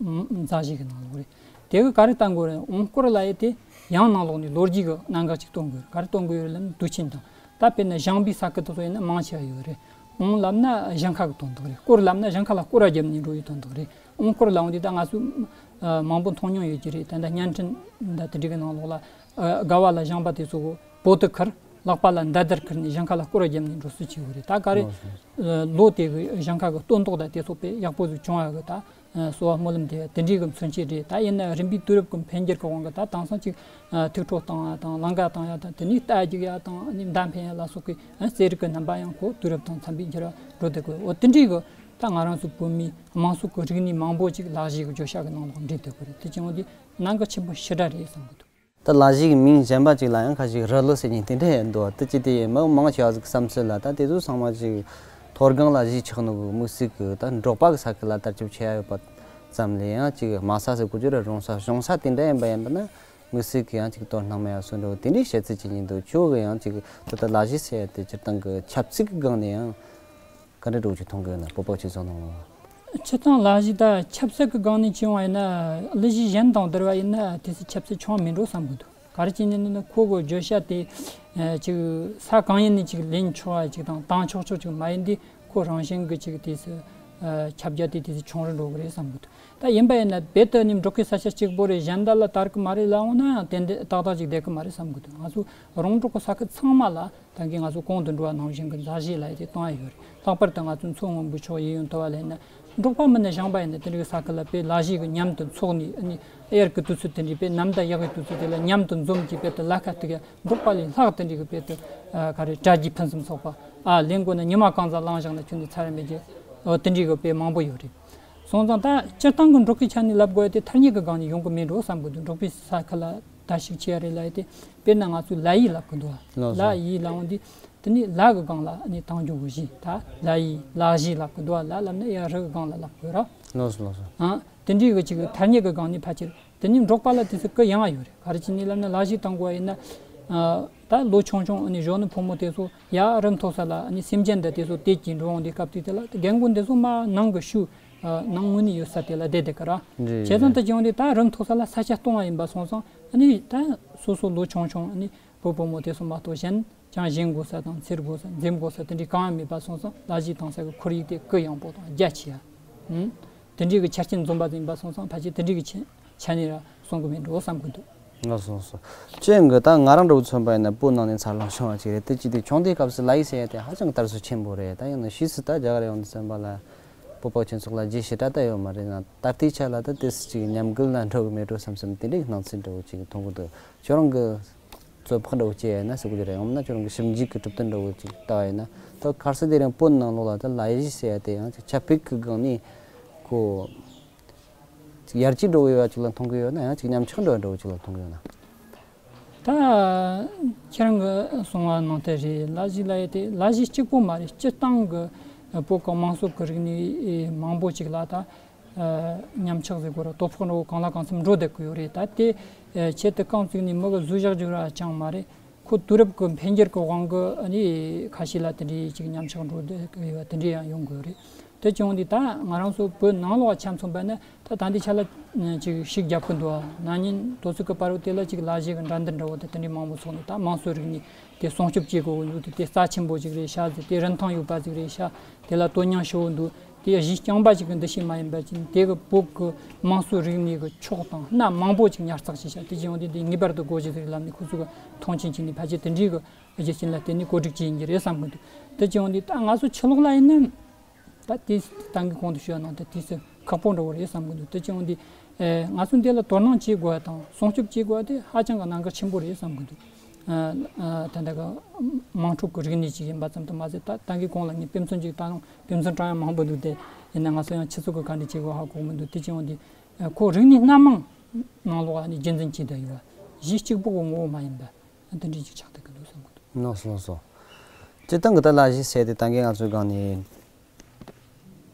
མཛའ་གཞས་ཀྱི་ནང་ལོགས་རེད། དེ་གི་ག་རེ་བསྟན་དགོས་རེད། འོང་སྐོར་ལབ་ཡ་དེ་ཡང་ནང་ལོགས་ནས་ལོ་རྒྱུས་ཀྱི་གནད་འགག་ཅིག་སྟོན་དགོས་རེད། ག་རེ་སྟོན་དགོས་ཡོད་རེད་ལབ་ན་དུས་ཆེན་དང་། ད་དཔེར་ན་བཞེངས་པའི་ས་ཁུལ་དེ་ཚོ་ཡིན་ན་མང་ཆེ་བ་ཡོད་རེད། འོང་ལབ་ན་ཞིང་ཁ་གི་དོན་དག་རེད། སྐོར་ལབ་ན་ཞིང་ཁ་ལ་སྐོར་ར་བརྒྱབ་ནས་འགྲོ་ཡའི་དོན་དག་རེད། འོང་སྐོར་ལབ་འོང་དུས་ད་ང་ཚོས་ཨ་མང་པོ་མཐོང་མྱོང་ཡོད་ཀྱི་རེད། ད་ལྟ་བརྙན་འཕྲིན་ད་དེ་འདྲ་གི་ནང་ལོགས་ལ་ཨ་དགའ་བ་ལ་བཞེངས་པ་དེ་ཚོ་གི་པོ་ཏི་ཁུར། ལག་པ་ལ་མདའ་དར་ཁུར་ནས་ཞིང་ཁ་ལ་སྐོར་ར་བརྒྱབ་ནས་འགྲོ་སྲོལ་ཅིག་ཡོད་རེད། ད་ག་རེ་ལོ་དེ་གི་ཞིང་ཁ་གི་སྟོན་ཐོག་ད་དེ་ཚོ་དཔེ་ཡག་པོ་ཟིག་བྱུང་ཡ་གི་ད། གསོ་བ་སྨོན་ལམ་དེ་དེ་འདྲའི་གི་མཚོན་བྱེད་རེད། ད་ཡིན་ན་རིམ་པས་དུས་རབས་ཀྱི་འཕེལ་འགྱུར་གྱི་དབང་གིས་ད་དེང་སང་ཅིག་ཐིག་ཁྲོ་བཏང་ཡ་དང་ལང་ཀ་བཏང་ཡ་དང་དེ་ནས་རྟ་རྒྱུག་ཡ་དང་ཨ་ནི་མདའ་འཕེན་ཡ་ལ་སོགས་ཀྱི་རྩེད་རིགས་ཀྱི་རྣམ་པ་ཡང་ཁོ་དུས་རབས་དང་འཚམ་པའི་འགྱུར་བ་འགྲོ་བསྡད་ཀྱི་ཡོད། འོ་དེ་འདྲའི་གི་ད་ང་རང་ཚོ་བོད་མིའི་དམངས་སྲོལ་གྱི་རིག་གནས་མང་པོ་ཅིག་ལག་བཞེས་ཀྱི་བརྗོད་བྱ་གི་ནང་ལོགས་འདྲེས་བསྡད་ཀྱི་རེད། དེ་བྱུང་བ་དེ་གནད་འགག་ཆེན་པོ་ཞེ་དྲག་རེད་བསམ་གྱི་འདུག་ད་ལག་བཞེས་ཀྱི་མིང་གཞན་པ་ཅིག་ལ་ཡང་ཁ་ཞིག་རི་ལི་ཟེར་མཁན་དེ་འདྲ་ཡང་འདུག་དེ་ཅི་སྟེ་མི་མང་ཆེ་བ་ཟིག་བསམ་ཚུལ་ལ་ད་དེ་ཚོ་ཚང་མ་ཅིག་མཐོ་སྒང་ལ་གཞིས་ཆགས་ནོ་གི་དམིགས་བསལ་གྱི་ད་འབྲོག་པ་གི་ས་ཁུལ་ལ་དར་ཁྱབ་ཆེ་ཡ་ཡོད་པ་ཙམ་ལས་ཡང་ཅིག་དམའ་ས་ཟེར་གོ་རྒྱུ་ར་རོང་ས་གཞོང་ས་དེ་འདྲ་ཡིན་པ་ཡིན་པ་ན་དམིགས་བསལ་གྱི་ཡང་ཅིག་དོ་སྣང་མེད་ཡ་སོ་འདྲ་བོ་དེ་འདྲའི་བཤད་ཚུལ་ཅིག་ཡིན་འདུག་ཁྱོད་གི་ཡང་ཅིག་ད་ལྟ་ལག་བཞེས་ཟེར་ཡ་དེ་སྤྱིར་བཏང་གི་ཆབ་སྲིད་ཀྱི་སྒང་ནས་ཡང་ག་འདྲ་འདྲ་བོ་ཅིག་མཐོང་གི་ཡོད་ན། སྤོབས་པ་ཆེ་ཚང་ནང་ལ། སྤྱིར་བཏང་ལག་བཞེས་ད་ཆབ་སྲིད་ཀྱི་སྒང་ནས་བྱུང་བ་ཡིན་ན་གླུ་གཞས་གཞན་དང་བསྡུར་བ་ཡིན་ན་དེ་ཚོ་ཆབ་སྲིད་ཆུང་མིན་འགྲོ་བསམ་གྱི་འདུག་ག་རེ་བྱས་ནས་ན་ཁོ་གི་བརྗོད་བྱ་དེ་ཨ་ཅིག་ས་གང་ཡིན་ནས་ཅིག་ལེན་ཆོག་པ་ཅིག་དང་བཏང་ཆོག་ཆོག་ཅིག་མ་ཡིན་དུས་ཁོ་རང་བཞིན་གྱི་ཅིག་དེ་ཚོ་ཨ་ཁྱབ་རྒྱ་དེ་དེ་ཚོ་ཆུང་རུ་འགྲོ་གི་རེད་བསམ་གྱི་འདུག་ད་ཡིན་པ་ཡིན་ན་རྦད་དེ་ནི་འབྲོག་ཁུལ་ས་ཆ་གཅིག་པོ་རེད་གཞན་དག་ལ་དར་གི་མ་རེད་ལབ་འོང་ན་ཡང་ཏན་ཏན་ཏག་ཏག་ཅིག་བསྡད་གི་མ་རེད་བསམ་གྱི་འདུག་ང་ཚོ་རོང་འབྲོག་གི་ས་ཁུལ་ཚང་མ་ལ། ད་གིན་ང་ཚོ་གོང་དུ་འགྲོ་བ་ནང་བཞིན་གྱི་མཛའ་བཤེས་ལབ་ཡ་དེ་གཏོང་ཡ་ཡོད་རེད། ལྷག་པར་དུ་ང་ཚོ་མཚོ་སྔོན་པོའི་ཕྱོགས་ཡིན་ཡང་དུ་བ་ལ་ཡིན་ན་འབྲོག་པ་མིན་ན་ཞིང་པ་ཡིན་ན་དེ་འདྲའི་ས་ཁུལ་ལ་དཔེ་ལག་བཞེས་ཀྱི་མཉམ་དུ་འཚོགས་ནས་ཨ་ནི་དབྱར་གྱི་དུས་ཚོད་དེ་འདྲའི་དཔེ་ནམ་ཟླ་ཡག་གི་དུས་ཚོད་དེ་ལ་མཉམ་དུ་འཛོམས་ཀྱིས་དཔེ་དུ་ལ་ཁ་ཐུག་ཡ་འབྲོག་པ་ལས་ལྷག་དེ་འདྲའི་གི་དཔེ་དུ་ག་རེ་དྲ་རྒྱའི་ཕུན་སུམ་ཚོགས་པ་ཨ་ལེན་དགོས་ན་ཉི་མ་གང་ཙམ་བླངས་བཞག་ན་ཁྱོན་ནས་ཚར་མེད་ཀྱི་འོ་དེ་འདྲའི་གི་དཔེ་མང་པོ་ཡོད་རེད། སོང་ཙང་ད་སྤྱིར་བཏང་གི་འབྲོག་པའི་ཆ་ནས་ལབ་དགོས་ཡ་དེ་ཐ་སྙད་ཀྱི་སྒང་ནས་ཡོང་གི་མེད་འགྲོ་བསམ་གི་འདུག་འབྲོག་པའི་ས་ཁུལ་ལ་ད་ཞིག་ཆེ་ཡ་རེད་ལབ་ཡ་དེ་དཔེར་ན་ང་ཚོས་ལ་ཡིག་ལབ་གི་འདུག་བ། ལགས་སོ། ལ་ཡིག་ལབ་འོང་དུས་དེ་ནི་ལ་གི་སྒང་ལ་ནི་བཏང་རྒྱུ་གི་གཞི་ད་ལ་ཡིག་ལག་གཞི་ལབ་གི་འདུག་བ། ལ་ལབ་ན་ཡ་རི་གི་སྒང་ལ་ལབ་དགོས་ར། ལགས་སོ་ལགས་སོ། ཨ་དེ་འདྲའི་གི་ཅིག་ཐ་སྙད་ཀྱི་སྒང་ནས་ཕལ་ཆེར་དེ་ནི་འབྲོག་པ་ལ་དེ་ཚོ་གི་ཡང་ཡོད་རེད། ག་རེ་བྱས་ནས་ལབ་ན་ལག་གཞི་བཏང་དགོས་པ་ཡིན་ན་ཨ་ད་ལོ་ཆུང་ཆུང་ནི་གཞོན་ནུ་ཕོ་མོ་དེ་ཚོ་ཡ་རི་མཐོ་ས་ལ་ནི་སེམས་ཅན་འདི་དེ་ཚོ་དེད་ཀྱིན་འགྲོ་འོང་དུས་སྐབས་དུས་དེ་ལ་རྒན་རྒོན་དེ་ཚོ་མ་ནང་གི་ཤུགས་ཨ་ནང་ངོས་ནས་ཡོད་ས་དེ་ལ་བསྡད་བསྡད་གི་ར། རེད་བྱས་ཙང་རེད། ད་བྱས་འོང་དུས་ད་རི་མཐོ་ས་ལ་ས་ཆ་སྟོང་བ་ཡིན་པ་སོང་ཙང་ཨ་ནི་ད་སོ་སོ་ལོ་ཆུང་ཆུང་ཨ་ནི་བུ་བུ་མོ་དེ་ཚོ་མ་གཏོགས་གཞན་ཅང་བཞེངས་དགོས་ས་དང་འཚེར་དགོས་ས་འཛེམ་དགོས་ས་དེ་འདྲའི་གང་ཡང་མེད་པ་སོང་ཙང་ལ་གཞས་བཏང་ས་གི་ཁོར་ཡུག་དེ་གུ་ཡངས་པོ་དང་རྒྱ་ཆེ་ཡ། ཨུམ། དེ་འདྲའི་གི་ཆ་རྐྱེན་འཛོམས་པ་ཡིན་པ་སོང་ཙང་ཕལ་ཆེར་དེ་འདྲའི་གི་ཆ་ཆ་ནས་ར་གསུང་གི་མེད་འགྲོ་བསམ་གི་འདུག་ལགས་སོ་ལགས་སོ། ཅན་གི་ད་ང་རང་འདྲ་བོ་མཚོན་པ་ཡིན་ན་བོད་ནང་ནས་འཚར་ལོངས་བྱུང་བ་ཅིག་རེད། དེ་ཅི་སྟེ་ཆུང་དུས་སྐབས་སུ་ལ་ཡིག་ཟེར་ཡ་དེ་ཧ་ཅང་དར་སོ་ཆེན་པོ་རེད། ད་ཡང་ན་ཕྱིས་སུ་ད་རྒྱ་གར་ཡོང་དུས་ཙམ་པ་ལ་བོད་པ་ཁྱོད་ཚོ་ལ་རྒྱུས་ཞེ་དྲག་ད་ཡོད་མ་རེད་ན་ད་ལྟའི་ཆ་ལ་ད་དེ་སུ་ཅིག་ཉམས་རྒུད་ལ་འགྲོ་གི་མེད་འགྲོ་བསམ་བསམ་དེ་འདྲའི་སྣང་ཚུལ་འདྲ་བོ་ཅིག་མཐོང་གི་འདུག་ཁྱོད་རང་གི་རྩོད་ཕག་འདྲ་བོ་སྐྱེས་ཡ་ཡིན་ན་ཟེར་གི་རེད། ཡང་མིན་ན་ཁྱོད་རང་གི་ཞིབ་འཇུག་གི་གྲུབ་དོན་འདྲ་བོ་ཅིག་ལྟ་བ་ཡིན་ན་ད་ཁ་སང་དེ་རིང་བོད་ནང་ལོགས་ལ་ད་ལ་ཡིག་ཟེར་ཡ་དེ་ཡང་ཅིག་ཁྱབ་སྤེལ་གི་སྒང་ནས་ཁོ། ཅིག་ཡར་རྒྱས་འགྲོ་གི་ཡོད་པ་ཅིག་ལ་མཐོང་གི་ཡོད་ན་ཡང་ཅིག་ཉམས་ཆག་འགྲོ་བ་འདྲ་བོ་ཅིག་ལ་མཐོང་གི་ཡོད་ན། ད་ཁྱེད་རང་གི་གསུང་བ་ནང་དེ་རེད། ལ་གཞས་ལབ་ཡ་དེ་ལ་གཞས་གཅིག་པོ་མ་རེད། སྤྱིར་བཏང་གི་བོད་ཀྱི་དམངས་སྲོལ་གྱི་རིག་གནས་མང་པོ་ཅིག་ལ་ད་ཉམས་ཆག་ཟེར་དགོས་ར་དོ་ཕོག་འགྲོ་གང་ལ་གང་འཚམ་འགྲོ་བསྡད་ཀྱི་ཡོད་རེད། ད་དེ་ཆེད་དུ་རྐང་བཙུགས་ནས་མི་གི་བཟོས་བཞག་རྒྱུ་ར་ཅང་མ་རེད། ཁོ་དུས་རབས་ཀྱི་འཕེལ་འགྱུར་གྱི་དབང་གིས་ཨ་ནི་ཁ་ཤས་ལ་དེ་འདྲའི་ཅིག་ཉམས་ཆག་འགྲོ་བསྡད་ཀྱི་ཡོད་པ་དེ་འདྲའི་ཡང་ཡོང་གི་ཡོད་རེད། དེ་བྱུང་དུས་ད་ང་རང་ཚོ་བོད་ནང་ལོགས་ཆ་མཚོན་པ་ན་ད་ད་ལྟའི་ཆ་ལ་ཅིག་ཤུགས་རྒྱབ་ཀྱི་འདུག་ན་ནིང་དུས་ཚོད་ཀྱི་བར་དུ་དེ་ལ་ཅིག་ལ་གཞས་ཀྱི་འགྲན་བསྡུར་འདྲ་བོ་དེ་དེ་འདྲའི་མང་པོ་ཚོགས་ནས་ད་དམངས་སྲོལ་རིག་གནས་དེ་སྲུང་སྐྱོབ་བྱེད་དགོས་འདུག་དེ་དེ་རྩ་ཆེན་པོ་ཅིག་རེད་ཤག་ཟེར། དེ་རིན་ཐང་ཡོད་པ་ཅིག་རེད་ཤག་དེ་ལ་དོན་སྙིང་ཞེ་པོ་འདུག་དེ་གཞས་རྐྱང་པ་ཅིག་གི་འདུ་ཤེས་མ་ཡིན་པ་ཅིག་དེ་གི་བོད་ཀྱི་དམངས་སྲོལ་རིག་གནས་ཀྱི་ཕྱོགས་དང་སྣ་མང་པོ་ཅིག་ཉར་ཚགས་བྱས་ཤག་དེ་བྱུང་དུས་དེ་ངེས་པར་དུ་དགོས་ཀྱི་ཟེར་ལབ་ནས་ཁོ་ཚོ་གི་མཐོང་ཆེན་བྱས་ནས་ཕལ་ཆེར་དེ་འདྲའི་གི་རྒྱུ་རྐྱེན་ལ་བརྟེན་ནས་གོ་སྒྲིག་བྱས་ཡིན་གྱི་རེད་བསམ་གི་འདུག་དེ་བྱུང་དུས་ད་ང་ཚོ་ཕྱི་ལོགས་ལ་ཡིན་ན་ད་དེ་ད་གིན་གོང་དུ་ཞུས་པ་ནང་དུ་དུས་ཚོད་ཁག་པོ་འདྲ་བོ་རེད་བསམ་གི་འདུག་དེ་བྱུང་དུས་ང་ཚོ་འདི་ལ་དོ་སྣང་བྱེད་དགོས་པ་དང་སྲུང་སྐྱོབ་བྱེད་དགོས་པ་དེ་ཧ་ཅང་གི་གནད་འགག་ཆེན་པོ་རེད་བསམ་གི་འདུག་ད་ལྟ་གི་དམངས་ཁྲོད་ཀྱི་རིག་གནས་ཅིག་ཡིན་པ་ཙམ་དུ་མ་ཟད། ད་ད་གིན་གོང་ལ་ངས་དཔེ་མཚོན་ཅིག་བཏང་རུང་དཔེ་མཚོན་དྲང་ཡ་མང་པོ་འདུག་དེ་ཡིན་ན་ང་ཚོ་ཡང་ཆུ་ཚོད་ཀྱི་ག་འདྲ་བྱེད་དགོས་ཧ་གོ་མི་འདུག་དེ་བྱུང་དུས་ཁོ་རིག་གནས་སྣ་མང་ནང་ལོགས་ནས་རྒྱུན་འཛིན་བྱས་བསྡད་ཡོད་པ་གཞས་གཅིག་པོ་གི་ངོ་བོ་མ་ཡིན་པ་འདི་འདྲ་ཅིག་ཆགས་བསྡད་ཀྱི་འདུག་བསམ་གི་འདུག་ལགས་སོ་ལགས་སོ། སྤྱིར་བཏང་གི་ད་ལ་གཞས་ཟེར་དེ་ད་གིན་ང་ཚོའི་སྒང་ནས་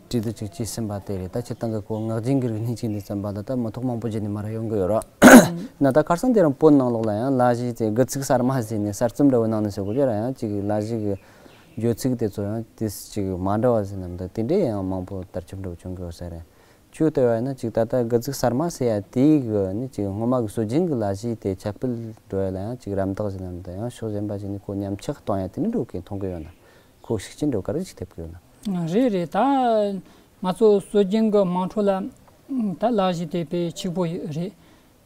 བྲིས་དུ་ཅིག་བྲིས་ཟིན་པ་དེ་རེད། ད་སྤྱིར་བཏང་གི་ཁོ་ངག་རྒྱུན་གྱི་རིག་གནས་ཅིག་ནས་བརྩམས་པ་ལ་ད་མི་ཐོག་མང་པོ་བརྒྱུད་ནས་མར་ཡོང་གི་ཡོད་ར། ན་ད་ཁ་སང་དེ་རིང་བོད་ནང་ལོགས་ལ་ཡང་ལ་གཞས་དེ་དགུ་ཚིགས་གསར་མ་ཟེར་ནས་གསར་རྩོམ་འདྲ་བོ་ནང་ནས་ཟེར་དགོས་རེད་ར། ཡང་ཅིག་ལ་གཞས་ཀྱི་བརྗོད་ཚིག་དེ་ཚོ་ཡང་དེ་ཅིག་མ་འདྲ་བ་ཟེར་ན་འདུག་དེ་འདྲས་ཡང་མང་པོ་དར་ཁྱབ་འགྲོ་བྱུང་གི་ཡོད་ས་རེད། ཁྱོད་ལྟ་བ་ཡིན་ན་ཅིག་ད་ལྟ་དགུ་ཚིགས་གསར་མ་ཟེར་ཡ་དེའི་གི་ནི་ཅིག་སྔོན་མ་གི་སྲོལ་རྒྱུན་གྱི་ལ་གཞས་དེ་ཁྱབ་སྤེལ་འགྲོ་ཡ་ལ་ཡང་ཅིག་རམ་འདེགས་ཟེར་ན་འདུག་ཡང་ཕྱོགས་གཞན་པ་ཞིག་ནས་ཁོ་ཉམས་ཆག་གཏོང་ཡ་དེ་འདྲ་འགྲོ་གི་མཐོང་གི་ཡོད་ན། ཁོ་ཤུགས་རྐྱེན་འགྲོ་ག་རེ་ཅིག་ཐེབས་གི་ཡོད་ན། རེད་རེད། ད་ང་ཚོ་སྲོལ་རྒྱུན་གྱི་དམངས་ཁྲོད་ལ་ད་ལ་གཞས་དེ་དཔེ་གཅིག་པོ་རེད།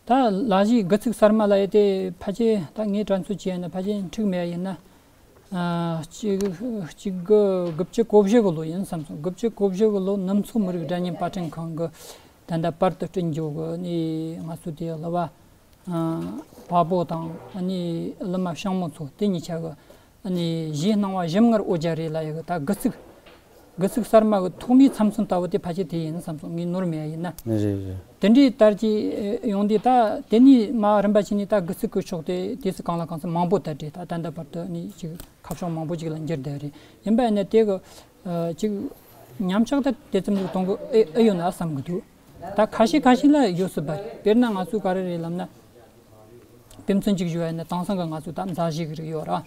ད་ལ་གཞས་དགུ་ཚིགས་གསར་མ་ལ་ཡོད་དེ་ཕལ་ཆེར་ད་ངས་དྲན་གསོ་བྱས་ན་ཕལ་ཆེར་འཁྲུག་མེད་ཡ་ཡིན་ན། ཨ་གཅིག་གཅིག་དགུ་དགུ་བཅུ་གོ་བཞི་གི་ལོ་ཡིན་བསམ་སོང་། དགུ་བཅུ་གོ་བཞི་གི་ལོ་ནུབ་མཚོ་མི་རིགས་སྒྲ་སྙན་པར་སྐྲུན་ཁང་གི་ད་ལྟ་པར་དུ་བསྐྲུན་རྒྱུ་གི་ནི་ང་ཚོ་དེ་གླུ་བ་ཨ་བལ་པོ་དང་ཨ་ནི་གླུ་མ་ཤང་མོ་ཚོ་དེ་གཉིས་ཆ་གི་ཨ་ནི་གཞས་སྣང་བ་ཞིམ་མངར་འོ་ཇ་རེད་ལ་ཡི་གི་ད་དགུ་ཚིགས། དགུ་ཚིགས་གསར་མ་གི་ཐོག་མའི་མཚམས་མཚོན་ལྟ་བུ་དེ་ཕལ་ཆེར་དེ་ཡིན་བསམ་སོང་། ངས་ནོར་མེད་ཡིན་ན། རེད་རེད། དེ་འདྲའི་ལྟར་གྱི་ཡོང་དུས་ད་དེ་ནས་མ་རིམ་པ་བྱས་ནས་ད་དགུ་ཚིགས་ཀྱི་ཕྱོགས་དེ་དུས་སུ་གང་ལ་གང་འཚམ་མང་པོ་དར་རེད། ད་ད་ལྟ་བར་དུ་ནི་ཅིག་ཁ་ཕྱོགས་མང་པོ་ཅིག་ལ་འགྱུར་བསྡད་རེད། ཡིན་པ་ཡིན་ན་དེ་གི་ཅིག་ཉམས་ཆག་ད་དེ་ཙམ་ཞིག་གཏོང་གི་ཨེ་ཨེ་ཡོད་ན་བསམ་གི་འདུག། ད་ཁ་ཤས་ཁ་ཤས་ལ་ཡོད་སྲིད་པ་རེད། དཔེར་ན་ང་ཚོས་ག་རེ་རེད་ལབ་ན། དཔེ་མཚོན་གཅིག་ཞུ་བ་ཡིན་ན་དེང་སང་གི་ང་ཚོའི་ད་མཛའ་གཞས་ཀྱི་རིགས་ཡོད་ར།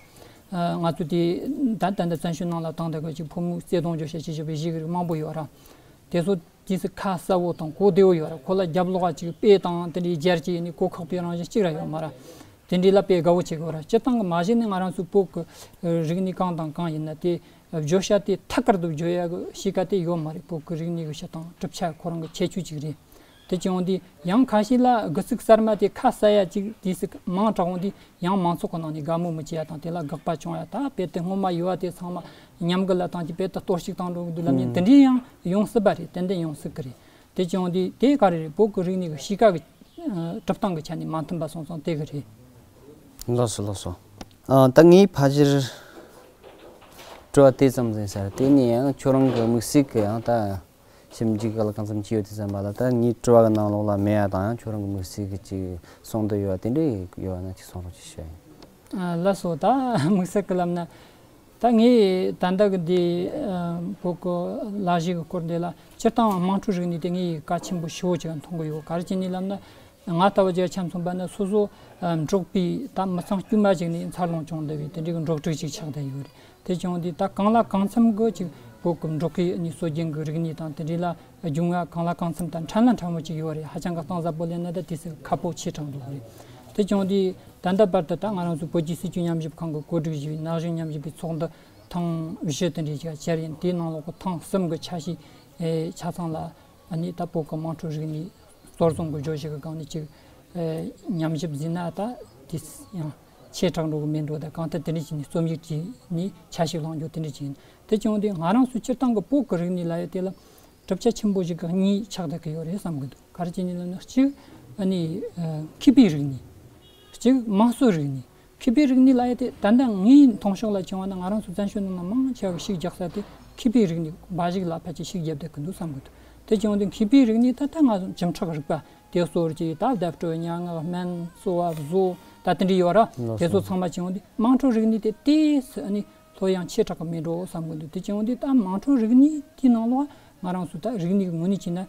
ཨ་ང་ཚོ་དེ་ད་ད་ལྟ་བཙན་བྱོལ་ནང་ལ་བཏང་བསྡད་གི་ཅིག་ཕོ་མོའི་བརྩེ་དུང་བརྗོད་བྱ་ཅེས་བྱ་བའི་གཞས་ཀྱི་རིགས་མང་པོ་ཡོད་ར། དེ་ཚོ་དུས་སུ་ཁ་གསལ་བོ་དང་གོ་བདེ་བོ་ཡོད་ར། ཁོ་ལ་རྒྱབ་ལོགས་ཅིག་དཔེ་དང་དེ་འདྲའི་སྦྱར་གྱི་ཡིན་ནི་གོ་ཁག་པའི་རང་བཞིན་གཅིག་ར་ཡོད་མ་ར། དེ་འདྲའི་ལ་དཔེ་དགའ་བོ་བྱེད་དགོས་ར། སྤྱིར་བཏང་གི་མ་གཞི་ནས་ང་རང་ཚོའི་བོད་ཀྱི་རིག་གནས་གང་དང་གང་ཡིན་ན་དེ་བརྗོད་བྱ་དེ་ཐད་ཀར་དུ་བརྗོད་ཡ་གི་གཤིས་ཀ་དེ་ཡོད་མ་རེད། བོད་ཀྱི་རིག་གནས་ཀྱི་སྤྱིར་བཏང་གྲུབ་ཆ་ཁོ་རང་གི་ཁྱད་ཆོས་གཅིག་རེད། དེ་བྱུང་དུས་ཡང་ཁ་ཤས་ལ་དགུ་ཚིགས་གསར་མ་དེ་ཁ་གསལ་ཡ་གཅིག་དུས་སུ་མང་དྲགས་འོང་དུས་ཡང་མང་ཚོགས་ཀྱི་ནང་ནས་དགའ་མོས་མི་བྱེད་ཡ་དང་དེ་ལ་དགག་པ་བྱུང་ཡ། ད་དཔེ་དེ་སྔོན་མ་ཡོད་བ་དེ་ཚང་མ་ཉམས་རྒུད་ལ་བཏང་གི་དཔེ་དེ་གཏོར་བཤིག་བཏང་འགྲོ་གི་འདུག་ལབ་ནས་དེ་འདྲའི་ཡང་ཡོང་སྲིད་པ་རེད། ཏན་ཏན་ཡོང་སྲིད་ཀྱི་རེད། དེ་བྱུང་དུས་དེ་ག་རེ་རེད། བོད་ཀྱི་རིག་གནས་ཀྱི་གཤིས་ཀ་གི་གྲུབ་སྟངས་ཀྱི་ཆ་ནས་མ་མཐུན་པ་སོང་ཙང་དེ་གི་རེད། ལགས་སོ་ལགས་སོ། ཨ་ད་ངའི་ཕལ་ཆེར་དྲི་བ་དེ་ཙམ་ཟིན་ས་རེད། དེ་ནས་ཡང་ཁྱོད་རང་གི་དམིགས་བསལ་གྱི་ཡང་ད་ཞིབ་འཇུག་ག་ལ་གང་འཚམ་བྱས་ཡོད་དུས་ཙམ་པ་ལ་ད་ངའི་དྲི་བ་གི་ནང་ལོགས་ལ་མེད་ཡ་དང་ཡང་ཁྱོད་རང་གི་དམིགས་བསལ་གྱི་ཅིག་གསུང་འདོད་ཡོད་པ་དེ་འདྲ་ཡོད་ན་ཅིག་གསུང་རོགས་ཅིག་ཞུ་ཡ་ཡིན། ཨ་ལགས་སོ། ད་དམིགས་བསལ་གྱི་ལབ་ན། ད་ངས་ད་ལྟ་གི་འདི་ཨ་བོད་ཀྱི་གླུ་གཞས་ཀྱི་སྐོར་འདི་ལ་སྤྱིར་བཏང་དམངས་ཁྲོད་རིག་གནས་དེ་ངས་གལ་ཆེན་པོ་ཞེ་པོ་ཅིག་མཐོང་གི་ཡོད། ག་རེ་བྱས་ནས་ལབ་ན། ང་ལྟ་བུ་བརྒྱ་ཆ་མཚོན་པ་ན་སོ་སོ་ཨ་འབྲོག་པའི་ད་མི་ཚང་དཀྱུས་མ་ཅིག་ནས་འཚར་ལོངས་བྱུང་བསྡད་པའི་དེ་འདྲའི་གི་འབྲོག་ཕྲུག་ཅིག་ཆགས་བསྡད་ཡོད་རེད། དེ་བྱུང་དུས་ད་གང་ལ་གང་འཚམ་གི་ཅིག་བོད་ཀྱི་འབྲོག་ཁའི་ནི་སྲོལ་རྒྱུན་གྱི་རིག་གནས་དང་དེ་འདྲའི་ལ་སྒྱུ་རྔ་གང་ལ་གང་འཚམ་དང་ཕྲན་ལ་ཕྲན་བུ་ཅིག་ཡོད་རེད། ཧ་ཅང་གི་གཏིང་ཟབ་པོ་ལེན་ན་ད་དུས་སུ་ཁག་པོ་ཆེ་དྲགས་འདུག་རེད། དེ་བྱུང་དུས་ད་ལྟ་བར་དུ་ད་ང་རང་ཚོའི་བོད་ཀྱི་སྲིད་བྱུས་ཉམས་ཞིབ་ཁང་གིས་གོ་སྒྲིག་བྱས་པའི་ན་གཞོན་ཉམས་ཞིབ་པའི་ཚོགས་འདུ་ཐེངས་བཞི་དེ་འདྲའི་ཅིག་བྱས་ཡིན། དེའི་ནང་ལོགས་ཀྱི་ཐེངས་གསུམ་གྱི་ཆ་ཤས་ཨེ་ཆ་ཚང་ལ་ཨ་ནི་ད་བོད་ཀྱི་དམངས་ཁྲོད་རིག་གནས་གཙོར་བཟུང་གི་བརྗོད་གཞི་གི་སྒང་ནས་ཅིག་ཨེ་ཉམས་ཞིབ་བཟོས་ན་ད་དེ་ཡང་ཆེ་དྲགས་འགྲོ་གི་མེད་འགྲོ། ད་གང་ལྟར་དེ་འདྲ་བྱས་ནས་རྩོམ་ཡིག་བྲིས་ནས་ཆ་ཞིག་བླངས་རྒྱུ་དེ་འདྲ་བྱས་ཡིན། དེ་བྱུང་དུས་ང་རང་ཚོའི་སྤྱིར་བཏང་གི་བོད་ཀྱི་རིག་གནས་ལབ་ཡ་དེ་ལ་གྲུབ་ཆ་ཆེན་པོ་ཞིག་གི་གཉིས་ཆགས་བསྡད་ཀྱི་ཡོད་རེད་བསམ་གྱི་འདུག། ག་རེ་བྱས་ནས་ལབ་ན་གཅིག་ཨ་ནི་ཨ་མཁས་པའི་རིག་གནས། གཅིག་དམངས་སྲོལ་རིག་གནས། མཁས་པའི་རིག་གནས་ལབ་ཡ་དེ་ད་ལྟ་ངའི་མཐོང་ཕྱོགས་ལ་བྱུང་བ་ན་ང་རང་ཚོ་བཙན་བྱོལ་ནང་ན་མང་ཆེ་བ་ཤུགས་རྒྱག་ས་དེ་མཁས་པའི་རིག་གནས་འབའ་ཞིག་ལ་ཕལ་ཆེར་ཤུགས་རྒྱབ་བསྡད་ཀྱི་འདུག་བསམ་གྱི་འདུག། དེ་བྱུང་དུས་མཁས་པའི་རིག་གནས་ད་ལྟ་ང་ཚོ་བྱེ་བྲག་རིག་པ་དེ་སོགས་ཀྱི་ད་བརྡ་སྤྲོད་སྙན་ངག་སྨན་རྩོལ་བ་བཟོ་ད་དེ་འདྲ་ཡོད་ར། ལགས་དེ་ཚོ་སོ། ཚང་མ་བྱུང་དུས་དམངས་ཁྲོད་རིག་གནས་དེ་ཏོག་ཙམ་ཨ་ནི་ལྷོད་ཡངས་ཆེ་དྲགས་ཀྱི་མེད་འགྲོ་བསམ་གྱི་འདུག། དེ་བྱུང་དུས་ད་དམངས་ཁྲོད་རིག་གནས་དེའི་ནང་ལོགས་ང་རང་ཚོ་ད་རིག་གནས་ཀྱི་ངོས་ནས་བྱས་ན།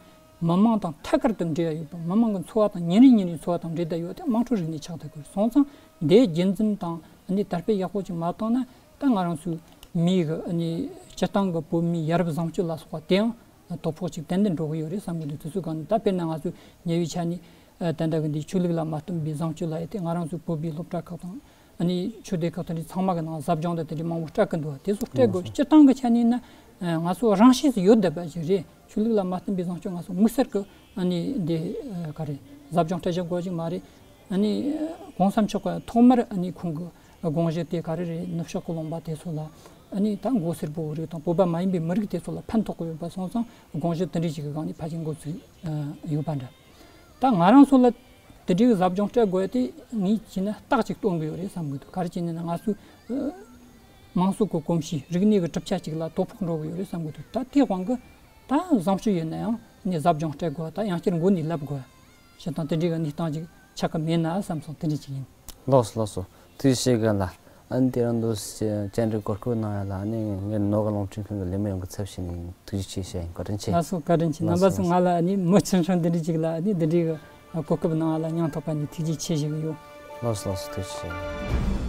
མི་དམངས་དང་ཐད་ཀར་དུ་འབྲེལ་བ་ཡོད་པ། མི་དམངས་ཀྱི་འཚོ་བ་དང་ཉིན་རེ་ཉིན་རེའི་འཚོ་བ་དང་འབྲེལ་བསྡད་ཡོད་དེ་དམངས་ཁྲོད་རིག་གནས་ཆགས་བསྡད་དགོས་སོང་ཙང་། དེ་རྒྱུན་འཛིན་དང་ཨ་ནི་དར་སྤེལ་ཡག་པོ་ཅིག་མ་བཏང་ན་ད་ང་རང་ཚོའི་མིའི་གི་ཨ་ནི་སྤྱིར་བཏང་གི་བོད་མིའི་ཡ་རབས་བཟང་སྤྱོད་ལ་སོགས་པ་དེའང་དོ་ཕོག་ཅིག་ཏན་ཏན་འགྲོ་གི་ཡོད་རེད་བསམ་གྱི་འདུག། དེ་ཚོའི་སྒང་ནས་ད་དཔེར་ན་ང་ཚོའི་ཉེ་བའི་ཆ་ནས་ཨ་ད་ལྟ་གི་འདི་ཆོས་ལུགས་ལ་མ་བསྟུན་པའི་བཟང་སྤྱོད་ལབ་ཡ་དེ་ང་རང་ཚོའི་བོད་པའི་སློབ་གྲྭ་ཁག་དང་། ཨ་ནི་ཆོས་སྡེ་ཁག་དེ་འདྲའི་ཚང་མ་གི་ནང་ཟབ་སྦྱོང་དང་དེ་འདྲའི་མང་པོ་སྤྲད་ཀྱི་འདུག། དེ་ཚོ་སྤྲད་དགོས། ལགས་སོ། སྤྱིར་བཏང་གི་ཆ་ནས་ན་ང་ཚོ་རང་ཤེས་སུ་ཡོད་བསྡད་པ་ཞིག་རེད། ཆོས་ལུགས་ལ་མ་བསྟུན་པའི་བཟང་སྤྱོད་ང་ཚོ་དམིགས་བསལ་གྱི་ཨ་ནི་འདི་ག་རེ་ཟབ་སྦྱོང་སྤྲད་བཞག་དགོས་ཅིག་མ་རེད། ཨ་ནི་གོང་ས་མཆོག་གི་ཐོག་མར་ཨ་ནི་ཁོང་གི་དགོངས་གཞི་དེ་ག་རེ་རེད། ནུབ་ཕྱོགས་ཀྱི་ལུང་པ་དེ་ཚོ་ལ་ཨ་ནི་ད་མགོ་སེར་པོ་རིགས་དང་བོད་པ་མ་ཡིན་པའི་མི་རིགས་དེ་ཚོ་ལ་ཕན་ཐོགས་ཀྱི་ཡོད་པ་སོང་ཙང་དགོངས་གཞི་དེ་འདྲའི་ཅིག་གི་སྒང་ནས་ཕལ་ཆེར་འགོ་ཚུགས་ཡོད་པ་འདྲ། ད་ང་རང་ཚོ་ལ་དེ་འདྲའི་ཟབ་སྦྱོང་སྤྲད་དགོས་ཡ་དེ་ངས་བྱས་ན་རྟགས་ཅིག་སྟོན་གི་ཡོད་རེད་བསམ་གི་འདུག། ག་རེ་བྱས་ནས་ན་ང་ཚོའི་ཨ་དམངས་སྲོལ་གི་གོམས་གཤིས་རིག་གནས་ཀྱི་གྲུབ་ཆ་ཅིག་ལ་དོ་ཕོག་འགྲོ་གི་ཡོད་རེད་བསམ་གི་འདུག། ད་དེའི་དབང་གིས་ད་བཟང་སྤྱོད་ཡིན་ན་ཡང་ནས་ཟབ་སྦྱོང་སྤྲད་དགོས། ད་ཡང་བསྐྱར་མགོ་ནས་ལབ་དགོས་ཞེས་དང་དེ་འདྲའི་གི་གནས་སྟངས་ཅིག་ཆགས་གི་མེད་ན་བསམ་སོང་། དེ་འདྲ་ཅིག་ཡིན། ལགས་སོ་ལགས་སོ། ཐུགས་རྗེ་ཆེ་རྒན་ལགས། ཨ་ནི་དེ་རིང་འདུག་བཅར་འདྲི་གོ་སྐབས་གནང་ཡ་ལ་ཨ་ནི་ངའི་ནོར་གླིང་ཁྲིན་ཁང་གི་ལས་མི་ཡོངས་ཀྱི་ཚབ་བྱས་ནས་ཐུགས་རྗེ་ཆེ་ཞུ་ཡ་ཡིན། བཀའ་དྲིན་ཆེ། ལགས་སོ། བཀའ་དྲིན་ཆེ། ལགས་སོ། རྣམ་པ་ཚོ་ང་ལ་ཨ་ནི་མི་ཆུང་ཆུང་འདི་འདྲ་ཅིག་ལ་ཨ་ནི་འདི་འདྲའི་གི་གོ་སྐབས་གནང་བ་ལ་སྙིང་ཐག་པ་ནས་ཐུགས་རྗེ་ཆེ་ཞུ་གི་ཡོད། ལགས་སོ་ལགས་སོ། ཐུགས་རྗེ་ཆེ།